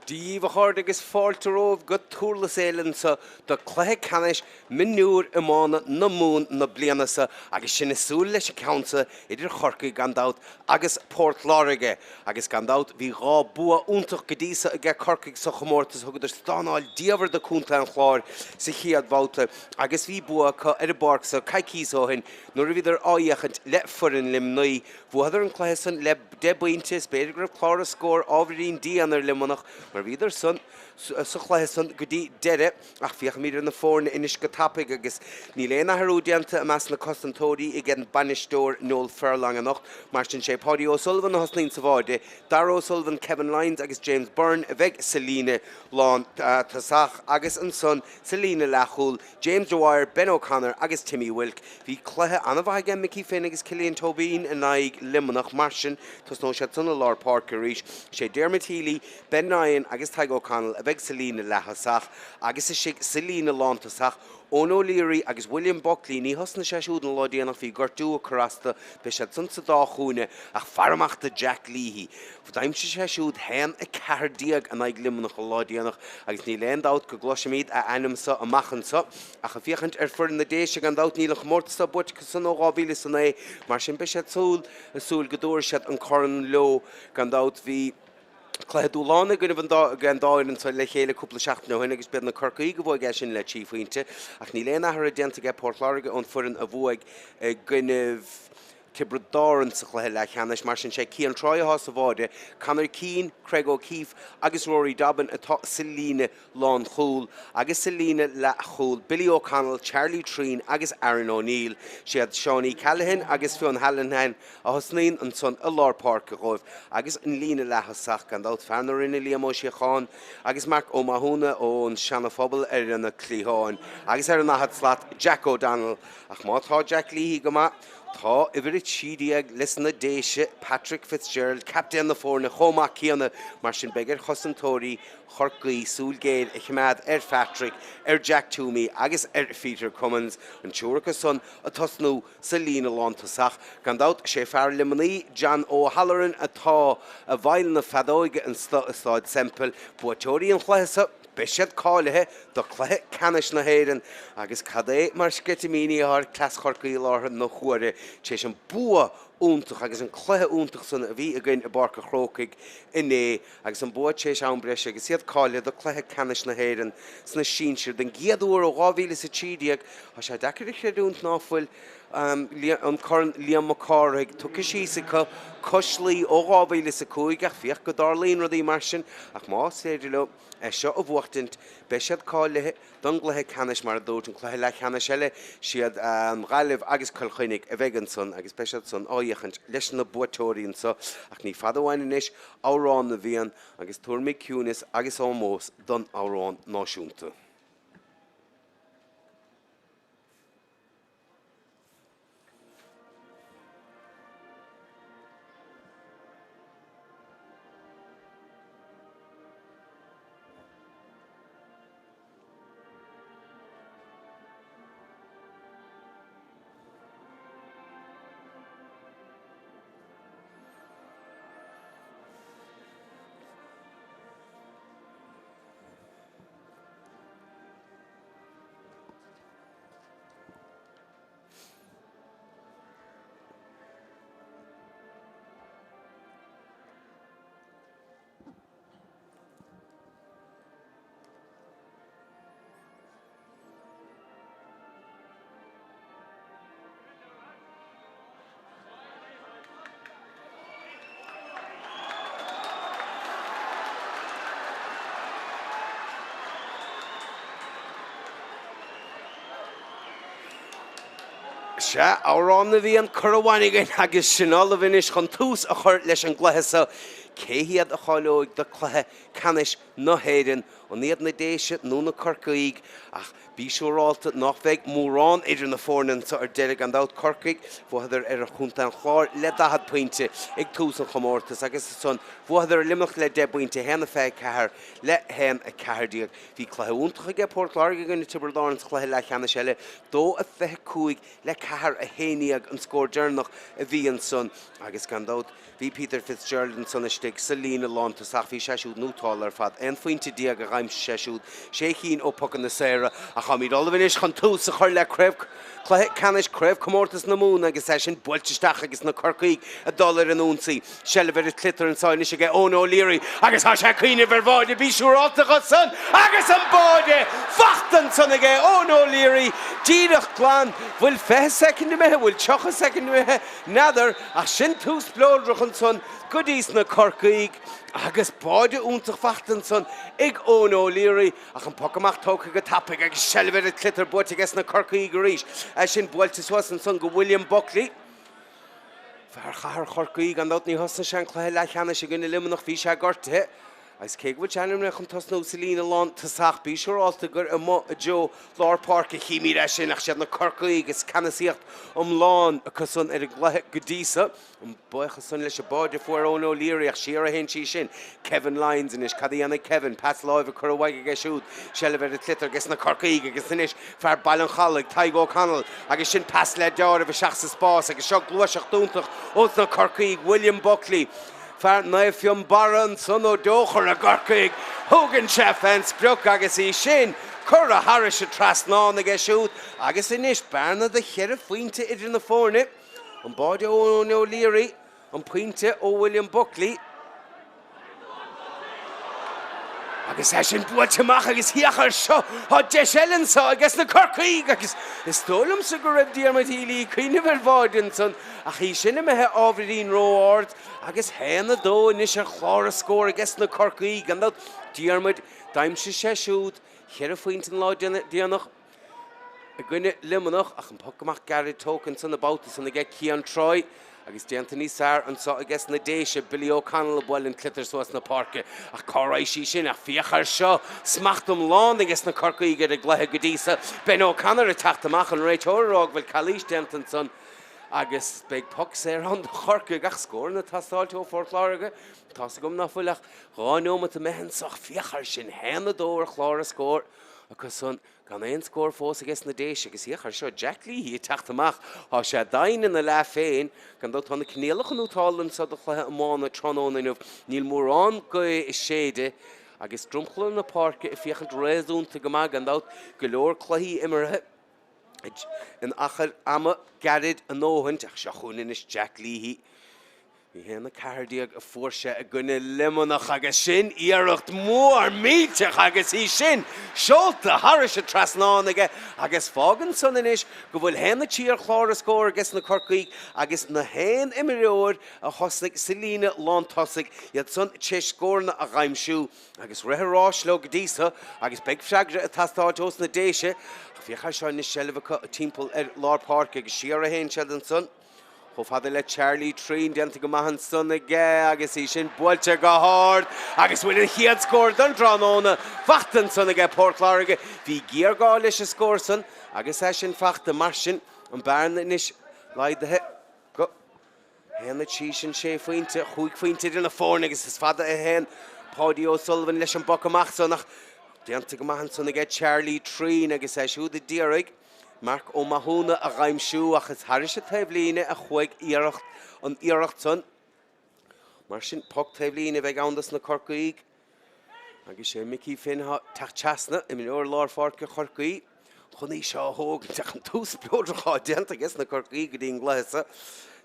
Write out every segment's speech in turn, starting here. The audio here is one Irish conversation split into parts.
Dia dhaoibh a chairde agus fáilte romhaibh go Durlas Éile anseo do cluiche ceannais mionúir iomána na Mumhan na bliana seo agus sinn ag súil leis an ceann seo idir Chorcaigh gan dabht agus Port Láirge. Agus gan dabht bhí 2 bua iontach go dtí seo aige Corcaigh sa chomórtas, thugadar stánáil diamhair do Contae an Chláir sa chéad bhabhta agus bhí bua acu ar an bpáirc seo coicíos ó shin nuair a bhíodar á fhéachaint le foireann Luimnigh. Bhuadar an cluiche san le 10 bpointe. Is b'fhéidir go raibh clár an scóir ábhairín dian ar Luimneach mar bhíodar san sa chluiche san go dtí deireadh. Ach féachfaimid ar na foirne anois go tapaidh agus níl aon athrú déanta i measc na cosantóirí ag an bainisteoir Noel Furlong anocht. Mar sin sé Paudie O'Sullivan a thosnaíonn sa bháide, Darragh O'Sullivan, Kevin Lyons agus James Byrne a bheidh sa líne lán tosach agus ansan sa líne leathchúil James Dwyer, Ben O'Connor agus Timmy Wilk. Bhí cluiche an-mhaith aige Mickey Finn agus Cillian Tóibín in aghaidh Luimneach, mar sin tosnóidh siad san i lár páirce arís. Sé Dermot Healy, Ben Ryan agus Tadhg O'Connell a bheidh sa líne leath-thosach agus istigh sa líne lántosach, Eoin O'Leary agus William Buckley, ní thosnaigh sé siúd an lá déanach, bhí gortú ag cur as do, beidh siad san sa dá chúinne ach faire amach do Jack Leahy. D'aimsigh sé siúd 1-14 in aghaidh Luimneach an lá déanach agus níl aon dabht go gcloisfimid a ainm so amach anso. Ach ag féachaint ar foireann na Déise gan dabht níl an chomórtas seo buaite acu san ó 2009 mar sin beidh siad ag súil go dtabharfaidh siad an corn leo. Gan dabht bhí cluiche dúshláin i gcoinnibh an dá an dá fhoireann seo le chéile cúpla seachtain ó shin agus b'iad na Corcaígh a bhuaigh é sin le 3 phointe ach níl aon athrú déanta aige Port Láirge ón foireann a bhuaigh i gcoinnibh Tiobraid Árann sa chluiche leathcheannais. Mar sin, sé Cian Troy atá sa bháide, Conor Keane, Craig O'Keeffe agus Rory Dobbin atá sa líne lánchúil agus sa líne leathchúil, Billy O'Connell, Charlie Treen agus Aaron O'Neill. Siad Seánie Callahan agus Fionn Hallihan a thosnaíonn ansan i lár páirce dhóibh agus an líne leath-thosach, gan dabht, fear na Rinne Liam Ó Síocháin agus Marc Ó Mathúna ón Seana Phobal ar na cliatháin agus ar an daichead slat, Jack O'Donnell. Ach má tá Jack Leahy go maith, Tá uimhir 13 leis na Déise, Patrick Fitzgerald, captaen na foirne, chomh maith céanna, mar sin beidh ar chosantóirí Chorcaí súil ghéar a choimeád ar Phatrick, ar Jack Twomey agus ar Pheter Cummins, an triúr acu san ag tosnú sa líne lántosach. Gan dabht, sé fear Luimnigh, John O'Halloran, atá i bhfeighil na feadóige anso i Staid Semple, buaiteoirí an chluiche seo. Beidh siad cáilithe do chluiche ceannais na hÉireann agus cad é mar sceitimíní atá ar chleas Chorcaí i láthair na huaire tar éis an bua iontach agus an cluiche iontach san a bhí againn i bPáirc an Chrócaigh inné agus an bua tar éis am breise agus iad cáilithe do chluiche ceannais na hÉireann sna sinsir den gcéad uair ó 2013. Tá sé deacair a chreidiúint ná fuil an Corn Liam Mac Cárthaigh tugtha síos acu cois Laoi ó 2005 ach féach go dtarlaíonn rudaí mar sin ach más féidir leo é seo a bhuachtaint, beidh siad cáilithe don gcluiche ceannais mar a dúirt, an cluiche leathcheannais eile, siad an Ghaillimh agus Cill Chainnigh a bheidh ansan agus beidh siad san á fhéachaint leis na buaiteoirí anso ach ní fada uainn anois Amhrán na bhFiann agus tabharfaimid ciúineas agus ómós don amhrán náisiúnta. Sea, Amhrán na bhFiann curtha uainn againn agus sinn ullamh anois chun tús a chur leis an gcluiche seo. Cé hiad a cháileoidh do cluiche ceannais na hÉireann? An iad na Déise nó na Corcaígh? Ach Bí siúrálta nách bheidh mórán idir na foirne anso ar deireadh, gan dabht. Corcaigh, bhuadar ar Chontae an Chláir le 40 pointe ag tús an chomórtais agus ansan bhuadar ar Luimneach le 10 bpointe, 1-24 le 1-14. Bhí cluiche iontach aige Port Láirge i gcoinne Tiobraid Árann sa chluiche leathcheannais eile, 2-25 le 4-11 an scór deireanach a bhí ansan agus gan dabht bhí Peter Fitzgerald ansan istigh. istigh sa líne lántosach. Bhí sé siúd nótálta ar fad. 11 phointe a dh'aimsigh sé siúd, sé chinn ó pocanna saora. Ach táimid ullamh anois chun tús a chur le craobh cluiche ceannais Craobhchomórtas na Mumhan agus é sin buailte isteach agus na Corcaígh ag dul ar an ionsaí. Seilbh ar an tsliotar anseo anois aige Eoin O'Leary agus tá sé ag cuimhneamh ar bháide, bí siúrálta dho san agus an báide fachta ansan aige Eoin O'Leary díreach glan. Bhfuil 20 soicind imithe, bhfuil 30 soicind imithe, n'fheadar ach sin tús spleodrach ansan go dtí sna Corcaígh agus báide iontach fachta ansan ag Eoin O'Leary. Ach an poc amach tógtha go tapaidh agus seilbh ar an tsliotar buaite aige sna Corcaígh arís. É sin buailte suas ansan go William Buckley. Fear chathair Chorcaí, gan dabht ní thosnaigh sé an cluiche leathcheannais i gcoinne Luimneach, bhí sé gortaithe. Agus cé go bhfuil sé ainmnithe chun tosnú sa líne lán tosach, bí siúrálta gur amuigh i dtreo lár páirce a chímíd é sin ach siad na Corcaígh is ceannasaíocht iomlán acu san ar an gcluiche go dtí so. An buíochas san leis an báide a fuair Eoin O'Leary ach siar a théann sí sin. Kevin Lyons anois. Cad a dhéanfaidh Kevin? Pas láimhe curtha uaidh aige siúd. Seilbh ar an tsliotar aige sna Corcaígh agus anois fear Baile an Chalaigh, Tadhg O'Connell agus sin pas le deáramh isteach sa spás agus seo gluaiseacht iontach ós na Corcaígh, William Buckley, fear Naomh Fionnbarra ansan ó Dheochar i gCorcaigh. Thugann sé fén sprioc agus í sin curtha thairis an trasnán aige siúd agus anois bearna de cheithre phointe idir na foirne. An báide ó Eoin O'Leary, an pointe ó William Buckley. Agus é sin buailte amach agus féach air seo, tá deis eile anseo aige sna Corcaígh agus is dóigh liomsa go raibh Diarmuid Healy ag cuimhneamh ar bháide ansan ach í sin imithe ábhairín ró-ard agus 1-2 anois ar chlár an scóir aige sna Corcaígh. Gan dabht, Diarmuid, d'aimsigh sé siúd cheithre phointe an lá déanach. i gcoinne Luimneach ach an poc amach gairid tógtha ansan an babhta san aige Cian Troy agus déanta níos fearr anso aige sna Déise, Billy O'Connell ag bualadh an tsliotair suas na páirce ach cá raghaidh sí sin ach féach air seo, smacht iomlán aige sna Corcaígh ar an gcluiche go dtí so. Ben O'Connor ag teacht amach, an réiteoir ag rá go bhfuil calaois déanta ansan agus beidh poc saor ann do Chorcaigh ach scóranna ag teastáilt ó Phort Láirge. Tá's agam ná fuil ach 2 neomat imithe anso ach féach air sin, 1-2 ar chlár an scóir acu san. Gan aon scór fós aige sna Déise agus féach air seo, Jack Leahy ag teacht amach. Tá sé domhain ina leath féin. Gan dabht tá na coinníollacha nótálta anseo do chluiche iomána tráthnóna inniu. Níl mórán gaoth ag séideadh agus dromchla na páirce ag féachaint réasúnta go maith gan dabht. Go leor cluichí imeartha in achar ama gairid a ndóthaint ach seo chugainn anois Jack Leahy. 1-14 a fuair sé i gcoinne Luimneach agus sin iarracht mhór millteach agus í sin seolta thairis an trasnán aige agus fágann san anois go bhfuil 1-3 ar chlár an scóir aige sna Corcaígh agus na haon imreoir a thosnaigh sa líne lántosaigh iad san tar éis scóranna a dh'aimsiú agus rith an ráis leo go dtí so agus beidh freagra ag teastáilt ós na Déise ach féach air seo anois seilbh acu timpeall ar lár páirce agus siar a théann siad ansan. Chomh fada le Charlie Treen, déanta go maith ansan aige agus í sin buailte go hard agus bhfuil an chéad scór don tráthnóna fachta ansan aige Port Láirge. Bhí géarghá leis an scór san agus é sin fachta mar sin an bearna anois laghdaithe go 1-3 sin sé phointe, chúig phointe idir na foirne agus is fada a théann Páidí O'Sullivan leis an bpoc amach san ach déanta go maith ansan aige Charlie Treen agus é siúd a d'iarraidh Marc Ó Mathúna a dh'aimsiú ach is thairis an taobhlíne a chuaigh iarracht an iarracht san. Mar sin, poc taobhlíne a bheidh ann dos na Corcaígh agus sé Mickey Finn atá ag teacht trasna, imreoir lár pháirce Chorcaí, chun í seo a thógaint ach an tús spleodrach atá déanta aige sna Corcaígh go dtí an gcluiche seo.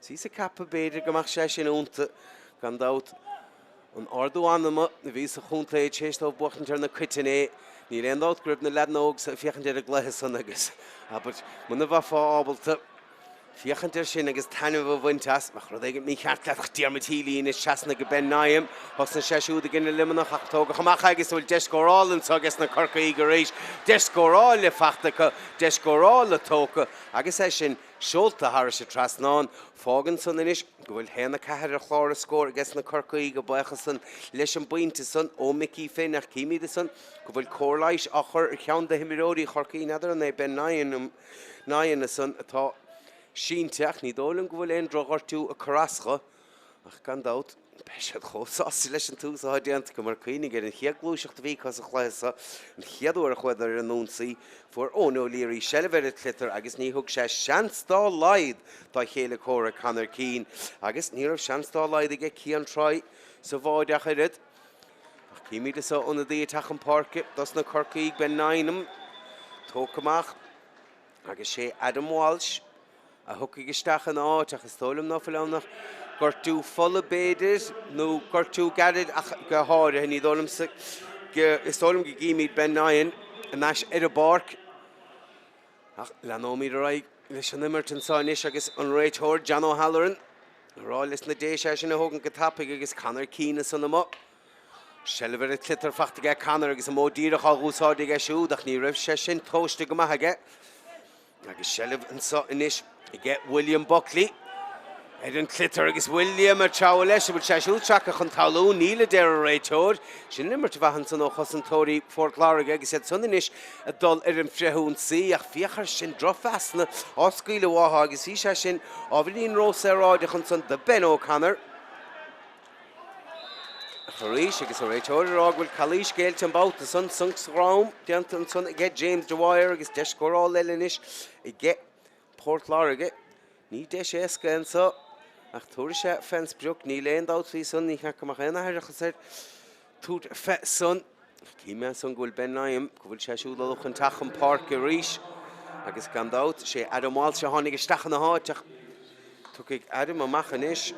Bhíos ag ceapadh b'fhéidir go mbeadh sé sin iontu gan dabht. An ardú anama a bhí sa chontae tar éis dóibh buachtaint ar na Cait inné, níl aon dabht go raibh na leaideanna óga so ag féachaint ar an gcluiche san agus, abair, muna mbeifeá ábalta féachaint air sin agus taitneamh a bhaint as, bheadh rud éigin mícheart leat. Ach Diarmuid Healy anois trasna go Ben Nyhan, thosnaigh sé siúd i gcoinne Luimneach ach tógadh amach é agus bhfuil deis scórála anso aige na Corcaígh arís. Deis scórála fachta acu, deis scórála tógtha agus é sin Seolta thairis an trasnán. Fágann san anois go bhfuil 1-4 ar chlár an scóir aige sna Corcaígh, a buíochas san leis an bpointe san ó Mickey Finn ach címid ansan go bhfuil cóir leighis á chur ar cheann de himreoirí Chorcaí, n'fheadar an é Ben Nyhan Nyhan ansan atá sínte ach ní dóigh liom go bhfuil aon drochghortú ag cur as dho ach gan dabht. Beidh siad chomh sásta leis an tús atá déanta acu mar cuimhnigh ar an chéad ghluaiseacht a bhí acu sa chluiche seo, an chéad uair a chuadar ar an ionsaí, fuair Eoin O'Leary seilbh ar an tsliotar agus ní thug sé seans dá laghad dá chéile comhraic Conor Keane agus ní raibh seans dá laghad aige Cian Troy sa bháide ach oiread. Ach címid anso ionadaí ag teacht chun páirce dos na Corcaígh, Ben Lynam tógtha amach agus sé Adam Walsh a thiocfaidh isteach ina áit ach is dóigh liom ná fuil ann ach gortú fola b'fhéidir nó gortú gairid ach go háirithe. Ní dóigh liomsa go, is dóigh liom go gcímid Ben Nyhan ar ais ar an bpáirc ach leanóimid ar aghaidh leis an imirt anseo anois agus an réiteoir John O'Halloran ag rá leis na Déise é sin a thógaint go tapaidh agus Conor Keane ansan amuigh. Seilbh ar an tsliotar fachta aige Conor agus an modh díreach á dh'úsáid aige siúd ach ní raibh sé sin tomhaiste go maith aige. Agus seilbh anseo anois aige William Buckley ar an tsliotar agus William ag treabhadh leis. An bhfuil sé siúd sractha chun talún? Níl, a deir an réiteoir. Sin imirt mhaith ansan ó chosantóirí Phort Láirge agus iad san anois ag dul ar an bhfrithionsaí. Ach féach air sin, drochphasanna á scaoileadh uathu agus bhí sé sin ábhairín rósaoráideach ansan do Ben O'Connor. Ach arís, agus an réiteoir ag rá go bhfuil calaois géillte an babhta san, sonc sa dhroim déanta ansan aige James Dwyer agus deis scórála eile anois aige Port Láirge. Ní deis éasca é anso ach tabharfaidh sé fén sprioc, níl aon dabht faoi san, ní cheart go mbeadh aon aithreachas air tabhairt fé san. Chím ansan go bhfuil Ben Nyam, go bhfuil sé siúd ullamh chun teacht chun páirce arís agus gan dabht, sé Adam Walsh a tháinig isteach ina háit ach tiocfaidh Adam amach anois.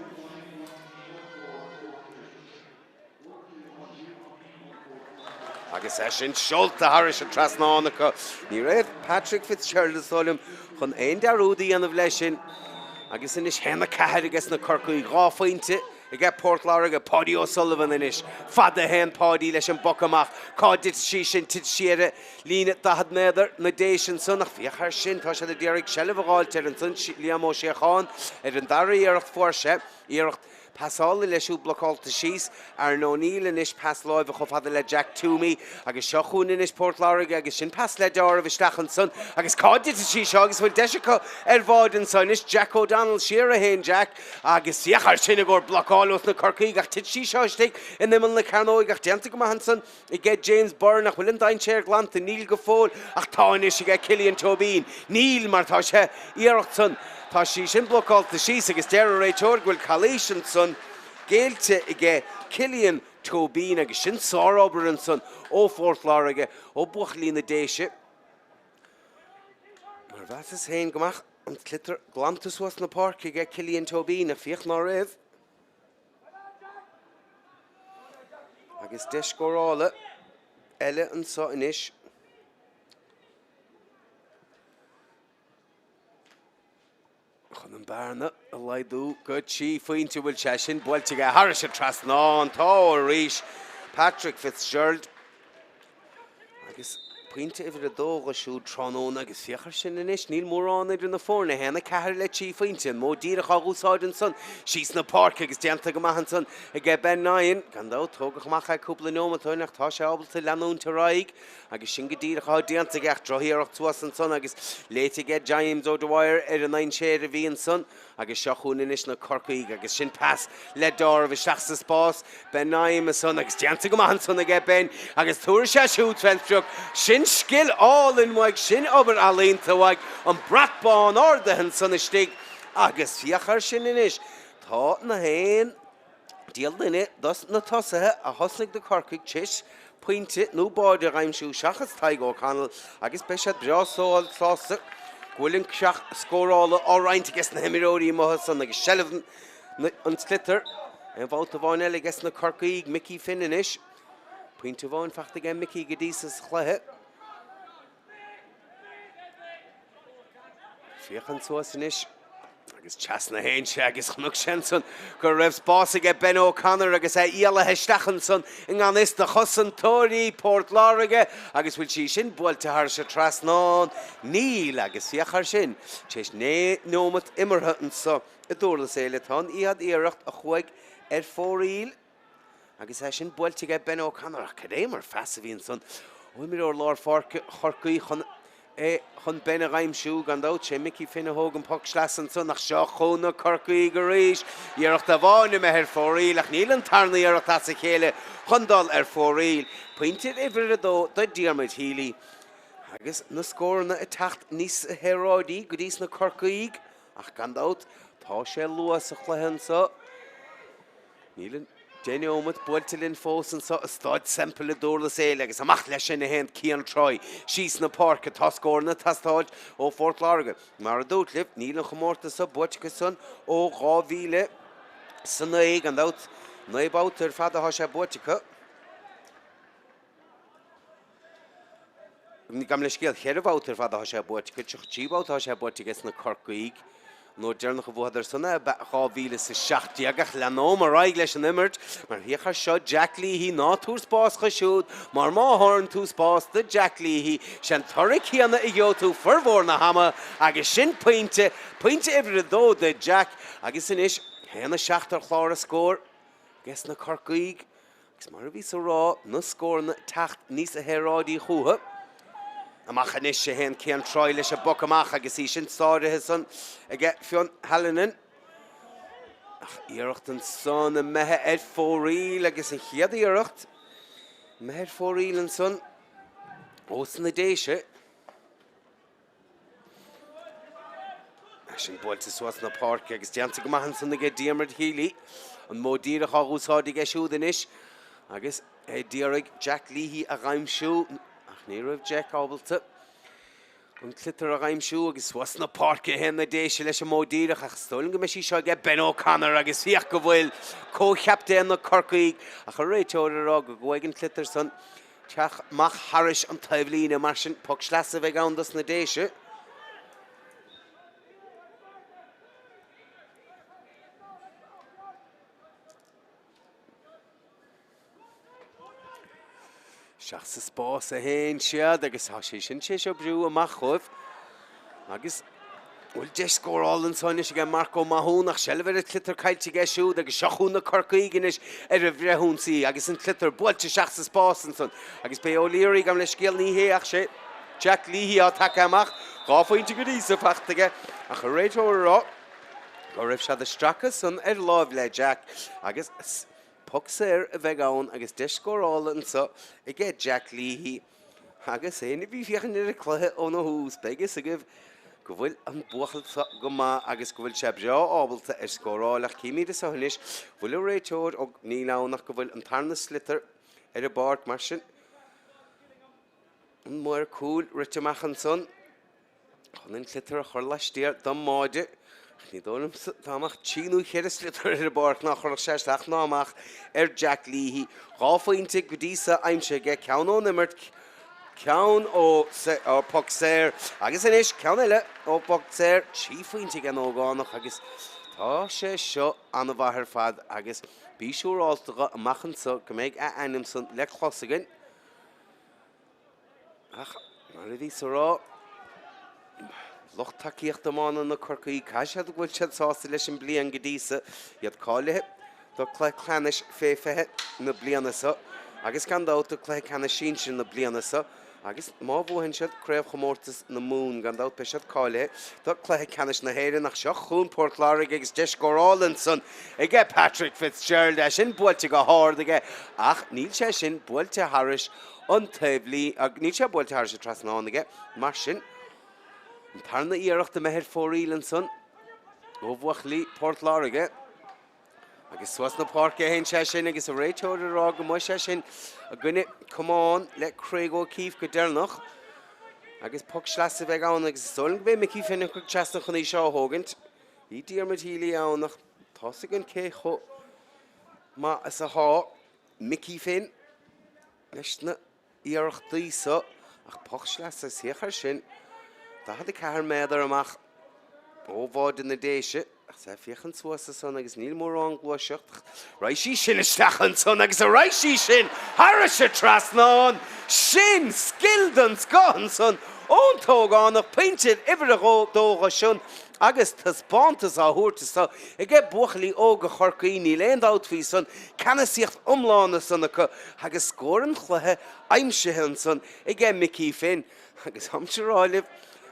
Agus é sin seolta thairis an trasnán acu. Ní raibh Patrick Fitzgerald is dóigh liom chun aon dearúd a dhéanamh leis sin. Agus anois 1-4 aige na Corcaígh, 2 phointe Aige Port Láirge, Páidí O'Sullivan anois. Fada a théann Páidí leis an bpoc amach. Cá dtitfidh sí sin? Titfidh sí ar líne 40 méadar na Déise ansan. Ach féach air sin, tá siad ag iarraidh seilbh a dh'fháilt air ansan. Liam Ó Séacháin ar an dara iarracht fuair sé iarracht pasála leis siúd blocálta síos. Aaron O'Neill anois pas láimhe chomh fada le Jack Toomey agus seo chugainn anois Port Láirge agus sin pas le deáramh isteach ansan agus cá dtitfidh sí seo agus bhfuil deis acu ar bháide anso anois Jack O'Donnell siar a théann Jack Agus féach air sin i gcomhair blocáil ós na Corcaígh ach tit sí seo istigh in imeall na cearnóige ach déanta go maith ansan aige James Byrne ach bhfuil an dainséar glanta? Níl go fóill ach tá anois aige Cillian Tóibín. Níl mar tá sé iarracht san tá sí sin blocálta síos agus deir an réiteoir go bhfuil calaois ansan géillte aige Cillian Tóibín agus sin sárobair ansan ó Phort Láirge ó buachaillí na Déise. Mar mheasas féin go mbeadh an tsliotar glanta suas na páirce aige Cillian Tóibín ach féach ná raibh. Agus deis scórála eile anso anois. Chun an bearna a laghdú go 3 phointe bhfuil sé sin buailte aige thairis an trasnán. Tá arís Patrick Fitzgerald agus pointe uimhir a dó dho siúd tráthnóna agus féach air sin anois, níl mórán idir na foirne, 1, 4 le 3 phointe, an modh díreach á dh'úsáid ansan síos na páirce agus déanta go maith ansan aige Ben Nyhan. Gan dabht, tógadh amach é cúpla neomat ó shin ach tá sé ábalta leanúint ar aghaidh. Agus sin go díreach atá déanta aige ach drochiarracht suas ansan agus léite aige James O'Dwyer ar an ndainséar a bhí ansan agus seo chugainn anois na Corcaígh agus sin pas le deáramh isteach sa spás Ben Nyhan ansan agus déanta go maith ansan aige Ben agus tabharfaidh sé siúd fén sprioc. Sin scil álainn uaidh, sin obair ealaíonta uaidh, an brat bán ardaithe ansan istigh agus féach air sin anois. Tá na haon. Diabhal duine dos na tosaithe a thosnaigh do Corcaigh tar éis pointe nó báide a dh'aimsiú seachas Tadhg O'Connell agus beidh siad breá sásta go bhfuil an creach scórála á roinnt aige sna himreoirí amuigh ansan agus seilbh an tsliotair aon bhabhta amháin eile aige sna Corcaígh, Mickey Finn anois. Pointe amháin fachta aige Mickey go dtí so sa chluiche. Féachann suas anois agus trasna a théann sé agus chonaic sé ansan go raibh spás aige Ben O'Connor agus é éalaithe isteach ansan i ngan fhios do chosantóirí Port Láirge agus bhfuil sí sin buailte thairis an trasnán? Níl agus féach air sin, tar éis 9 neomat imeartha anso i nDurlas Éile tá an chéad iarracht a chuaigh ar fóraoil. Agus é sin buailte aige Ben O'Connor, ach cad é mar phas a bhí ansan ó imreoir lár pháirce Chorcaí chun É chun Ben a dh'aimsiú, gan dabht. Sé Mickey Finn a thóg an poc sleasa ansan ach seo chugainn na Corcaígh arís. Iarracht amháin imithe ar fóraoil ach níl an tarna iarracht as a chéile chun dul ar fóraoil. Pointe uimhir a dó do Diarmuid Healy. Agus na scóranna ag teacht níos saoráidí go dtí sna Corcaígh ach gan dabht tá sé luath sa chluiche anso. Níl an 10 neomat buailte linn fós anseo i Staid Semple i nDurlas Éile agus amach leis sin a théann Cian Troy síos na páirce. Tá scóranna ag teastáilt ó Phort Láirge. Mar a dúirt libh, níl an chomórtas seo buaite acu san ó 2009, gan dabht. 9 babhta ar fad atá sé buaite acu. Gabh mo leithscéal, cheithre bhabhta ar fad atá sé buaite acu, 33 babhta atá sé buaite aige sna Corcaígh. An uair deireanach a bhuadar san ab ea 2017 ach leanóm ar aghaidh leis an imirt mar féach air seo Jack Leahy ná tabhair spás dho siúd mar má thabharann tú spás do Jack Leahy sé'n toradh céanna a gheobhaidh tú formhór na hama agus sin pointe, pointe uimhir a dó do Jack agus anois 1-7 ar chlár an scóir aige sna Corcaígh. Agus mar a bhíos a rá, na scóranna ag teacht níos saoráidí chucu. Amach anois a théann Cian Troy leis an bpoc amach agus í sin sáraithe san aige Fionn Hallinan. Ach iarracht ansan imithe ar fóraoil agus an chéad iarracht imithe ar fóraoil ansan ós na Déise. É sin buailte suas na páirce agus déanta go maith ansan aige Diarmuid Healy. An modh díreach á úsáid aige siúd anois agus é d'iarraidh Jack Leahy a dh'aimsiú ach ní raibh Jack ábalta an sliotar a dh'aimsiú agus suas na páirce a théann na Déise leis an modh díreach ach is dóigh liom go mbeidh sí seo aige Ben O'Connor agus féach go bhfuil comh-chaptaen na Corcaígh ach an réiteoir ag rá go gcuaigh an sliotar san Teacht amach thairis an taobhlíne, mar sin, poc sleasa a bheidh ann dos na Déise. Isteach sa spás a théann siad agus tá sé sin tar éis oibriú amach dhóibh. Agus bhfuil deis scórála anso anois aige Marc Ó Mathúna ach seilbh ar an tsliotar caillte aige siúd agus seo chugainn na Corcaígh anois ar an bhfrithionsaí agus an tsliotar buailte isteach sa spás ansan agus b'é O'Leary gabh mo leithscéal ní hé ach sé Jack Leahy á tagtha amach 2 phointe go dtí so faighte aige ach an réiteoir a rá go raibh siad ag stracadh san ar láimh le Jack agus poc saor a bheidh ann agus deis scórála anso aige Jack Leahy. Agus éinne a bhí ag féachaint ar an cluiche óna thús, beidh fhios agaibh go bhfuil an buachaill seo go maith agus go bhfuil sé breá ábalta ar scóráil. Ach címid anso anois, bhfuil an réiteoir, ó níl ann ach go bhfuil an tarna sliotar ar an bpáirc, mar sin an maor cúil rite amach ansan. Chun an sliotar a chur laistiar don mbáide. Ach ní dóigh liomsa dá mbeadh trí nó cheithre sliotar ar an bpáirc ná chuirfeadh sé isteach ná amach ar Jack Leahy. 2 phointe go dtí so aimsithe aige, ceann ón imirt, ceann ó phoc saor agus anois ceann eile ó phoc saor. 3 phointe ag an ógánach agus tá sé seo an-mhaith ar fad agus bí siúrálta dhe amach anso go mbeidh a ainmsan le clos againn. Ach, mar a bhíos a rá, lucht tacaíochta iomána na Corcaí, caithfidh siad go bhfuil siad sásta leis an bliain go dtí so, iad cáilithe do cluiche ceannais fé 20 na bliana so agus gan dabht do cluiche ceannais sinsir na bliana so agus má bhuann siad craobhchomórtas na Mumhan gan dabht beidh siad cáilithe do cluiche ceannais na hÉireann ach seo chugainn Port Láirge agus deis scórála ansan aige Patrick Fitzgerald é sin buailte go hard aige ach níl sé sin buailte thairis an taobhlíne, níl sé buailte thairis an trasnán aige, mar sin, an tarna iarracht imithe ar fóraoil ansan ó bhuachaillí Port Láirge. Agus suas na páirce a théann sé sin agus an réiteoir ag rá go mbeidh sé sin i gcoinne camán le Craig O'Keefe go deireanach. Agus poc sleasa a bheidh ann agus is dóigh liom go mbeidh Mickey Finn ag trasna chun í seo a thógaint. Bhí Diarmuid Healy ann ach tá's againn cé chomh maith is atá Mickey Finn. leis na hiarrachtaí so ach poc sleasa is féach air sin, 44 méadar amach ó bháide na Déise ach is é ag féachaint suas ansan agus níl mórán gluaiseacht ach raghaidh sí sin isteach ansan agus a raghaidh sí sin thairis an trasnán! Sin scil den scoth ansan ón t-ógánach, pointe uimhir a dhó dó san. Agus taispeántas á thabhairt anso aige buachaillí óga Chorcaí, níl aon dabht faoi san, ceannasaíocht iomlán ansan acu agus scór an chluiche aimsithe ansan aige Mickey Finn. Agus táimse a rá libh,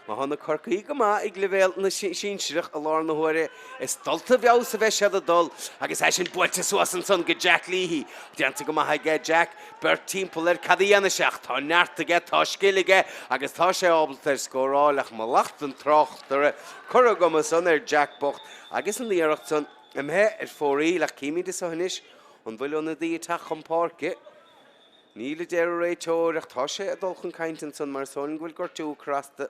má thá na Corcaígh go maith ag leibhéal na sinsearach i lár na huaire, is dulta i bhfeabhas a bheidh siad ag dul agus é sin buailte suas ansan go Jack Leahy. Déanta go maith aige Jack, beirt timpeall air, cad a dhéanfaidh sé ach tá neart aige, tá scil aige agus tá sé ábalta ar scóráil ach mallacht an tráchtaire curtha agam ansan ar Jack bocht agus an iarracht san imithe ar fóraoil ach címid anso anois an bhfuil ionadaí ag teacht chun páirce. Níl, a deir an réiteoir, ach tá sé ag dul chun cainte ansan mar is dóigh liom go bhfuil gortú ag cur as do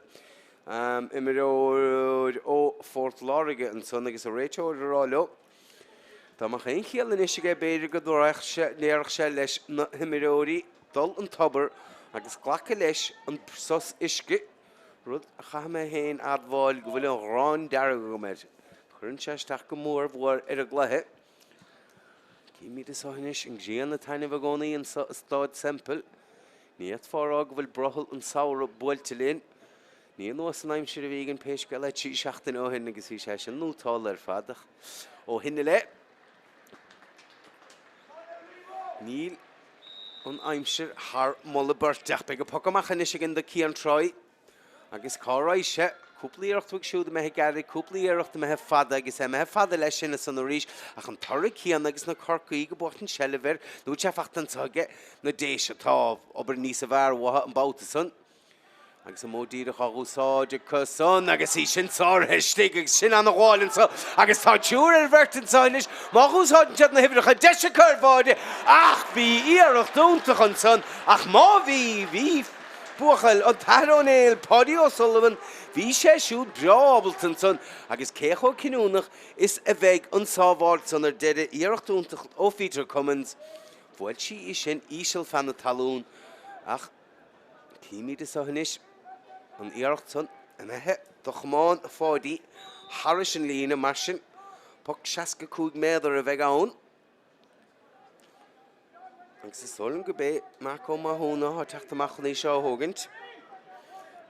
imreoir ó Phort Láirge ansan agus an réiteoir ag rá leo dá mbeadh aon chiall anois aige b'fhéidir go ndéarfadh sé leis na himreoirí dul an tobar agus glacadh leis an sos uisce, rud a chaithfidh mé féin a admháil go bhfuil an ghráin dearg agam air. Cuireann sé isteach go mór mhór ar an gcluiche. Címid anso anois an ghrian ag taitneamh i gcónaí anso i Stáid Semple. Ní fhéadfá a rá go bhfuil brothall an tsamhraidh buailte linn. Ní anuas an aimsir a bhí againn pé scéal é 3 seachtaine ó shin agus bhí sé sin nótálta ar fad ach ó shin i leith níl an aimsir thar moladh beirte. Ach beidh an poc amach anois againn do Cian Troy. Agus cá raghaidh sé? Cúpla iarracht uaidh siúd imithe gairid, cúpla iarracht imithe fada agus é imithe fada leis sin ansan arís ach an toradh céanna agus na Corcaígh ag buachtaint seilbh air nó tá sé fachta anso aige na Déise. Tá obair níosa bhfearr uathu an babhta san agus an modh díreach á dh'úsáid acu san agus í sin sáraithe istigh agus sin ana-ghabháil anso agus tá triúr ar bheirt anso anois má dh'úsáideann siad na huimhreacha deis acu ar bháide ach bhí iarracht iontach ansan ach má bhí, bhí. Buachaill an tAthair Ó Néill, Páidí O'Sullivan, bhí sé siúd breá ábalta ansan agus cé chomh cinniúnach is a bheidh an sábháilt san ar deireadh, iarracht iontach ó Pheter Cummins, bhuail sí í sin íseal feadh na talún ach címid anso anois an iarracht san imithe de chamán Pháidí thairis an líne, mar sin poc 65 méadar a bheidh ann. Agus is dóigh liom go b'é Marc Ó Mathúna atá ag teacht amach chun í seo a thógaint.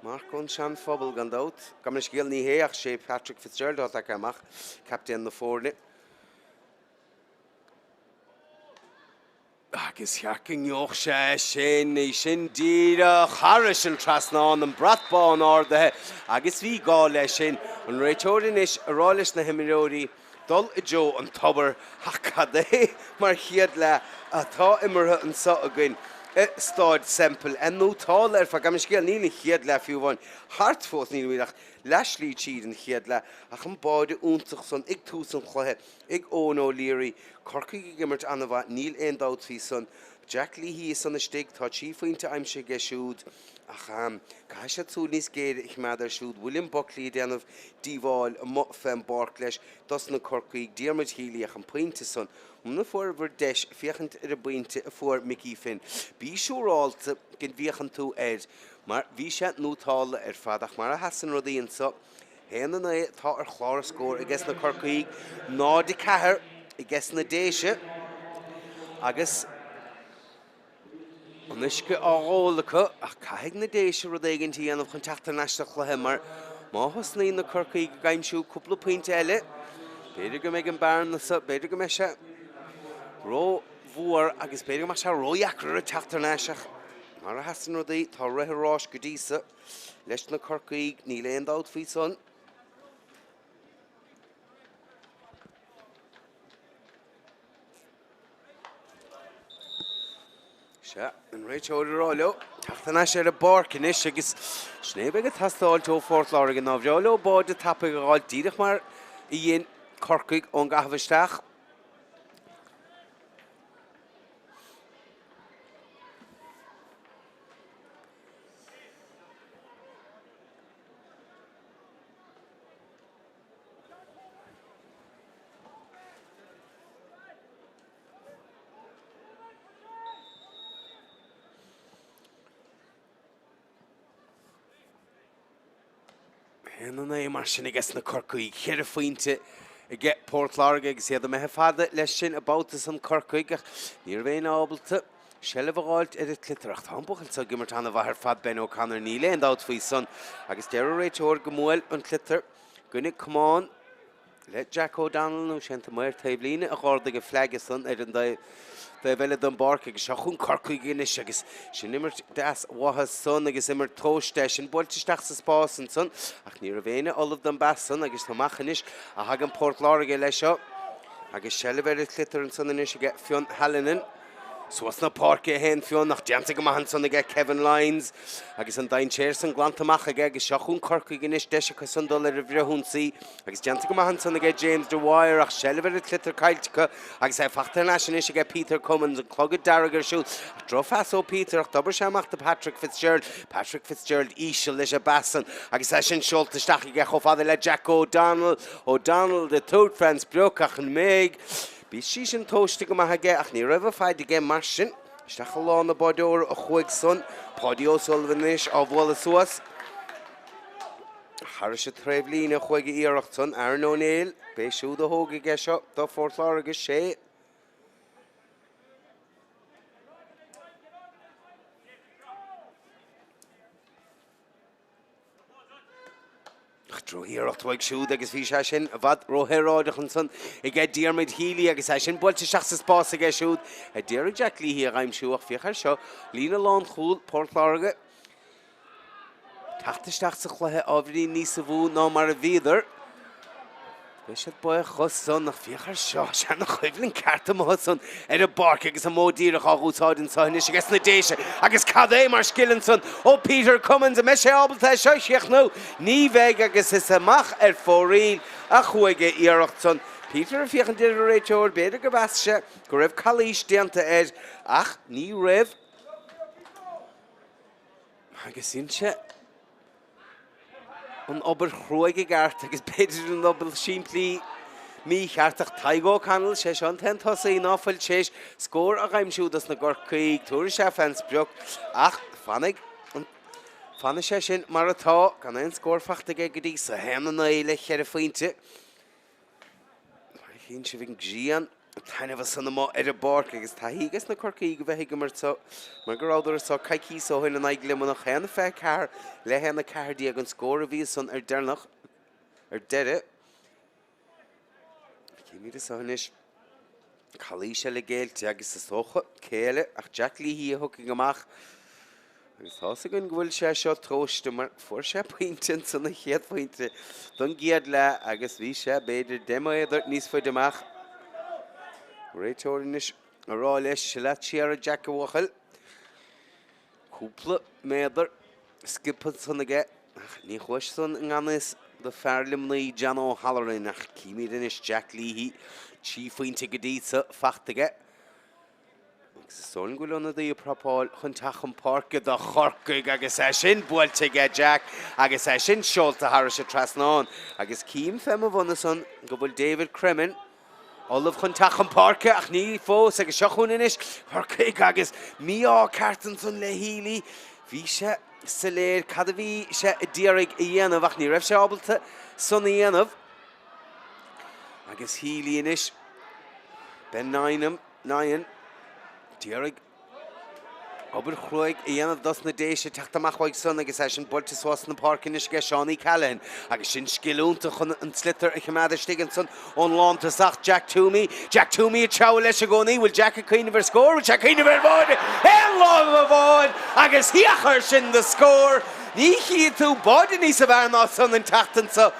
Marc ón Sean Phobal gan dabht. Gabh mo leithscéal ní hé ach sé Patrick Fitzgerald atá tagtha amach, captaen na foirne. Agus cheart go ngeobhadh sé é sin, í sin díreach thairis an trasnán, an brat bán ardaithe agus bhí gá leis sin. An réiteoir anois ag rá leis na himreoirí, dul i dtreo an tobair ach cad é mar chéad leath atá imeartha anseo againn i Stáid Semple. An nótáil ar fad, gabh mo leithscéal, níl an chéad leath fiú amháin thart fós, nílimid ach leathshlí tríd an chéad leath ach an báide iontach san ag tús an chluiche ag Eoin O'Leary. Corcaigh ag imirt an-mhaith, níl aon dabht faoi san. Jack Leahy ansan istigh, tá 3 phointe aimsithe aige siúd. Ach caithfidh siad súil níos géire a choimeád air siúd. William Buckley ag déanamh díobháil amuigh fén bpáirc leis dos na Corcaígh. Diarmuid Healy ach an pointe san, muna fuaireabhair deis féachaint ar an bpointe a fuair Mickey Finn, bí siúrálta go bhféachann tú air mar bhí sé nótálta ar fad. Ach mar a sheasann rudaí anso, 1-9 atá ar chlár na scór aiges na Corcaígh, 0-4 aiges na Déise agus. An uisce á dh'ól acu ach caithfidh na Déise rud éigin a dhéanamh chun teacht thar n-ais sa chluiche mar má thosnaíonn na Corcaígh ag aimsiú cúpla pointe eile, b'fhéidir go mbeidh an bearna sa, b'fhéidir go mbeidh sé ró-mhór agus b'fhéidir go mbeadh sé ródheacair orthu teacht thar n-ais ach mar a sheasann rudaí, tá rith an ráis go dtí so leis na Corcaígh, níl aon dabht faoi san. Sea, an réiteoir ag rá leo teacht thar n-ais ar an bpáirc anois agus sin é a bheidh ag teastáilt ó Phort Láirge nár bhreá leo báide tapaidh a dh'fháilt díreach mar a dhein Corcaigh ón gcaitheamh isteach. 1-9 mar sin aiges na Corcaígh, cheithre phointe aige Port Láirge agus iad imithe fada leis sin an babhta san Corcaigh ach ní raibh éinne ábalta seilbh a dh'fháilt ar an tsliotar ach tá an buachaill seo ag imirt an-mhaith ar fad, Ben O'Connor, níl aon dabht faoi san agus deir an réiteoir go mbuail an tsliotar. gcoinne camán le Jack O'Donnell nó sé an t-umair taobhlíne a dh'ardaigh an flag ansan ar an dtaobh eile den bpáirc agus seo chugainn Corcaigh anois agus sin imirt deas mhaith ansan agus imirt tomhaiste é sin buailte isteach sa spás ansan ach ní raibh éinne ullamh don bpas san agus amach anois a thagann Port Láirge leis seo agus seilbh ar an tsliotar ansan anois aige Fionn Hallinan. Suas na páirce a théann Fionn ach déanta go maith ansan aige Kevin Lyons agus an dainséar san glanta amach aige agus seo chugainn Corcaigh anois deis acu san dul ar an bhfrithionsaí agus déanta go maith ansan aige James Dwyer ach seilbh ar an tsliotar caillte acu agus é fachta thar n-ais anois aige Peter Cummins an clogad dearg ar siúl ach drochphas ó Peter ach d'obair sé amach do Patrick Fitzgerald Patrick Fitzgerald íseal leis an bpas san agus é sin seolta isteach aige chomh fada le Jack O'Donnell O'Donnell ag tabhairt fén sprioc ach an mbeidh Bhí sí sin tomhaiste go maith aige ach ní raibh an faid aige mar sin. Isteach i lámha an bháideora a chuaigh san. Páidí O'Sullivan anois á bhualadh suas. Thairis an taobhlíne a chuaigh a iarracht san. Aaron Ó Néill, b'é siúd a thógfaidh é seo do Phort Láirge. Sé. Ach drochiarracht uaidh siúd agus bhí sé sin i bhfad róshaoráideach ansan aige Diarmuid Healy agus é sin buailte isteach sa spás aige siúd a d'iarraidh Jack Leahy a dh'aimsiú ach féach air seo, líne lánchúil Port Láirge teacht isteach sa chluiche ábhairín níosa mhó ná mar a bhíodar. Beidh siad buíoch dhó san, ach féach air seo, seana-choimhlint ceart amuigh ansan ar an bpáirc agus an modh díreach á dh'úsáid anso anois aige sna Déise. Agus cad é mar scil ansan ó Peter Cummins, an mbeidh sé ábalta é seo a chríochnú? Ní bheidh agus is amach ar fóraoil a chuaigh a iarracht san. Peter ag féachaint ar an réiteoir, b'fhéidir gur mheas sé go raibh calaois déanta air ach ní raibh. Agus inse. an obair chruaidh i gceart agus b'fhéidir an obair simplí mícheart ach Tadhg O'Connell, sé seo an t-aon tosaí ná fuil tar éis scór a dh'aimsiú dos na gCorcaígh, tabharfaidh sé fén sprioc ach fanfaidh an fanfaidh sé sin mar atá, gan aon scór fachta aige go dtí so, 1-9 le cheithre phointe. Chíonn sibh an ghrian ag taitneamh ansan amuigh ar an bpáirc agus taithí aige sna Corcaígh a bheith ag imirt so mar go rabhadar anso coicíos ó shin in aghaidh Luimneach, 1-24 le 1-14 an scór a bhí ansan ar deireanach ar deireadh. Címid anso anois calaois eile géillte agus is dócha cé eile ach Jack Leahy a thiocfaidh amach Agus tá's againn go bhfuil sé seo tomhaiste mar fuair sé pointe ansan, an chéad phointe don gcéad leath agus bhí sé b'fhéidir 10 méadar níos faide amach. Réiteoir anois a rá leis, leat siar a Jack a bhuachaill. Cúpla méadar sciobtha ansan aige ach ní chuaigh san i ngan fhios do fear Luimnigh John O'Halloran ach címid anois Jack Leahy, 3 phointe go dtí so fachta aige. Agus is dóigh liom go bhfuil ionadaí ag prapáil chun teacht chun páirce do Chorcaigh agus é sin buailte aige Jack agus é sin seolta thairis an trasnán. Agus cím fé mo bhun ansan go bhfuil David Cremin ullamh chun teacht chun páirce ach ní fós agus seo chugainn anois Corcaigh agus mí-ádh ceart ansan le Healy. Bhí sé soiléir cad a bhí sé a d'iarraidh a dhéanamh ach ní raibh sé ábalta san a dhéanamh. Agus Healy anois, Ben Nyhan, Nyhan, d'iarraidh obair chruaidh a dhéanamh dos na Déise teacht amach uaidh san agus é sin buailte suas na páirce anois aige Seánie Callahan agus sin scil iontach chun an sliotar a choimeád istigh ansan ón lántosach Jack Toomey. Jack Toomey ag treabhadh leis i gcónaí. Bhfuil Jack ag cuimhneamh ar scór? Bhfuil sé ag cuimhneamh ar bháide? Aon lámh amháin agus féach air sin do scór! Ní chífidh tú báide níosa bhfearr ná san an tseachtain seo.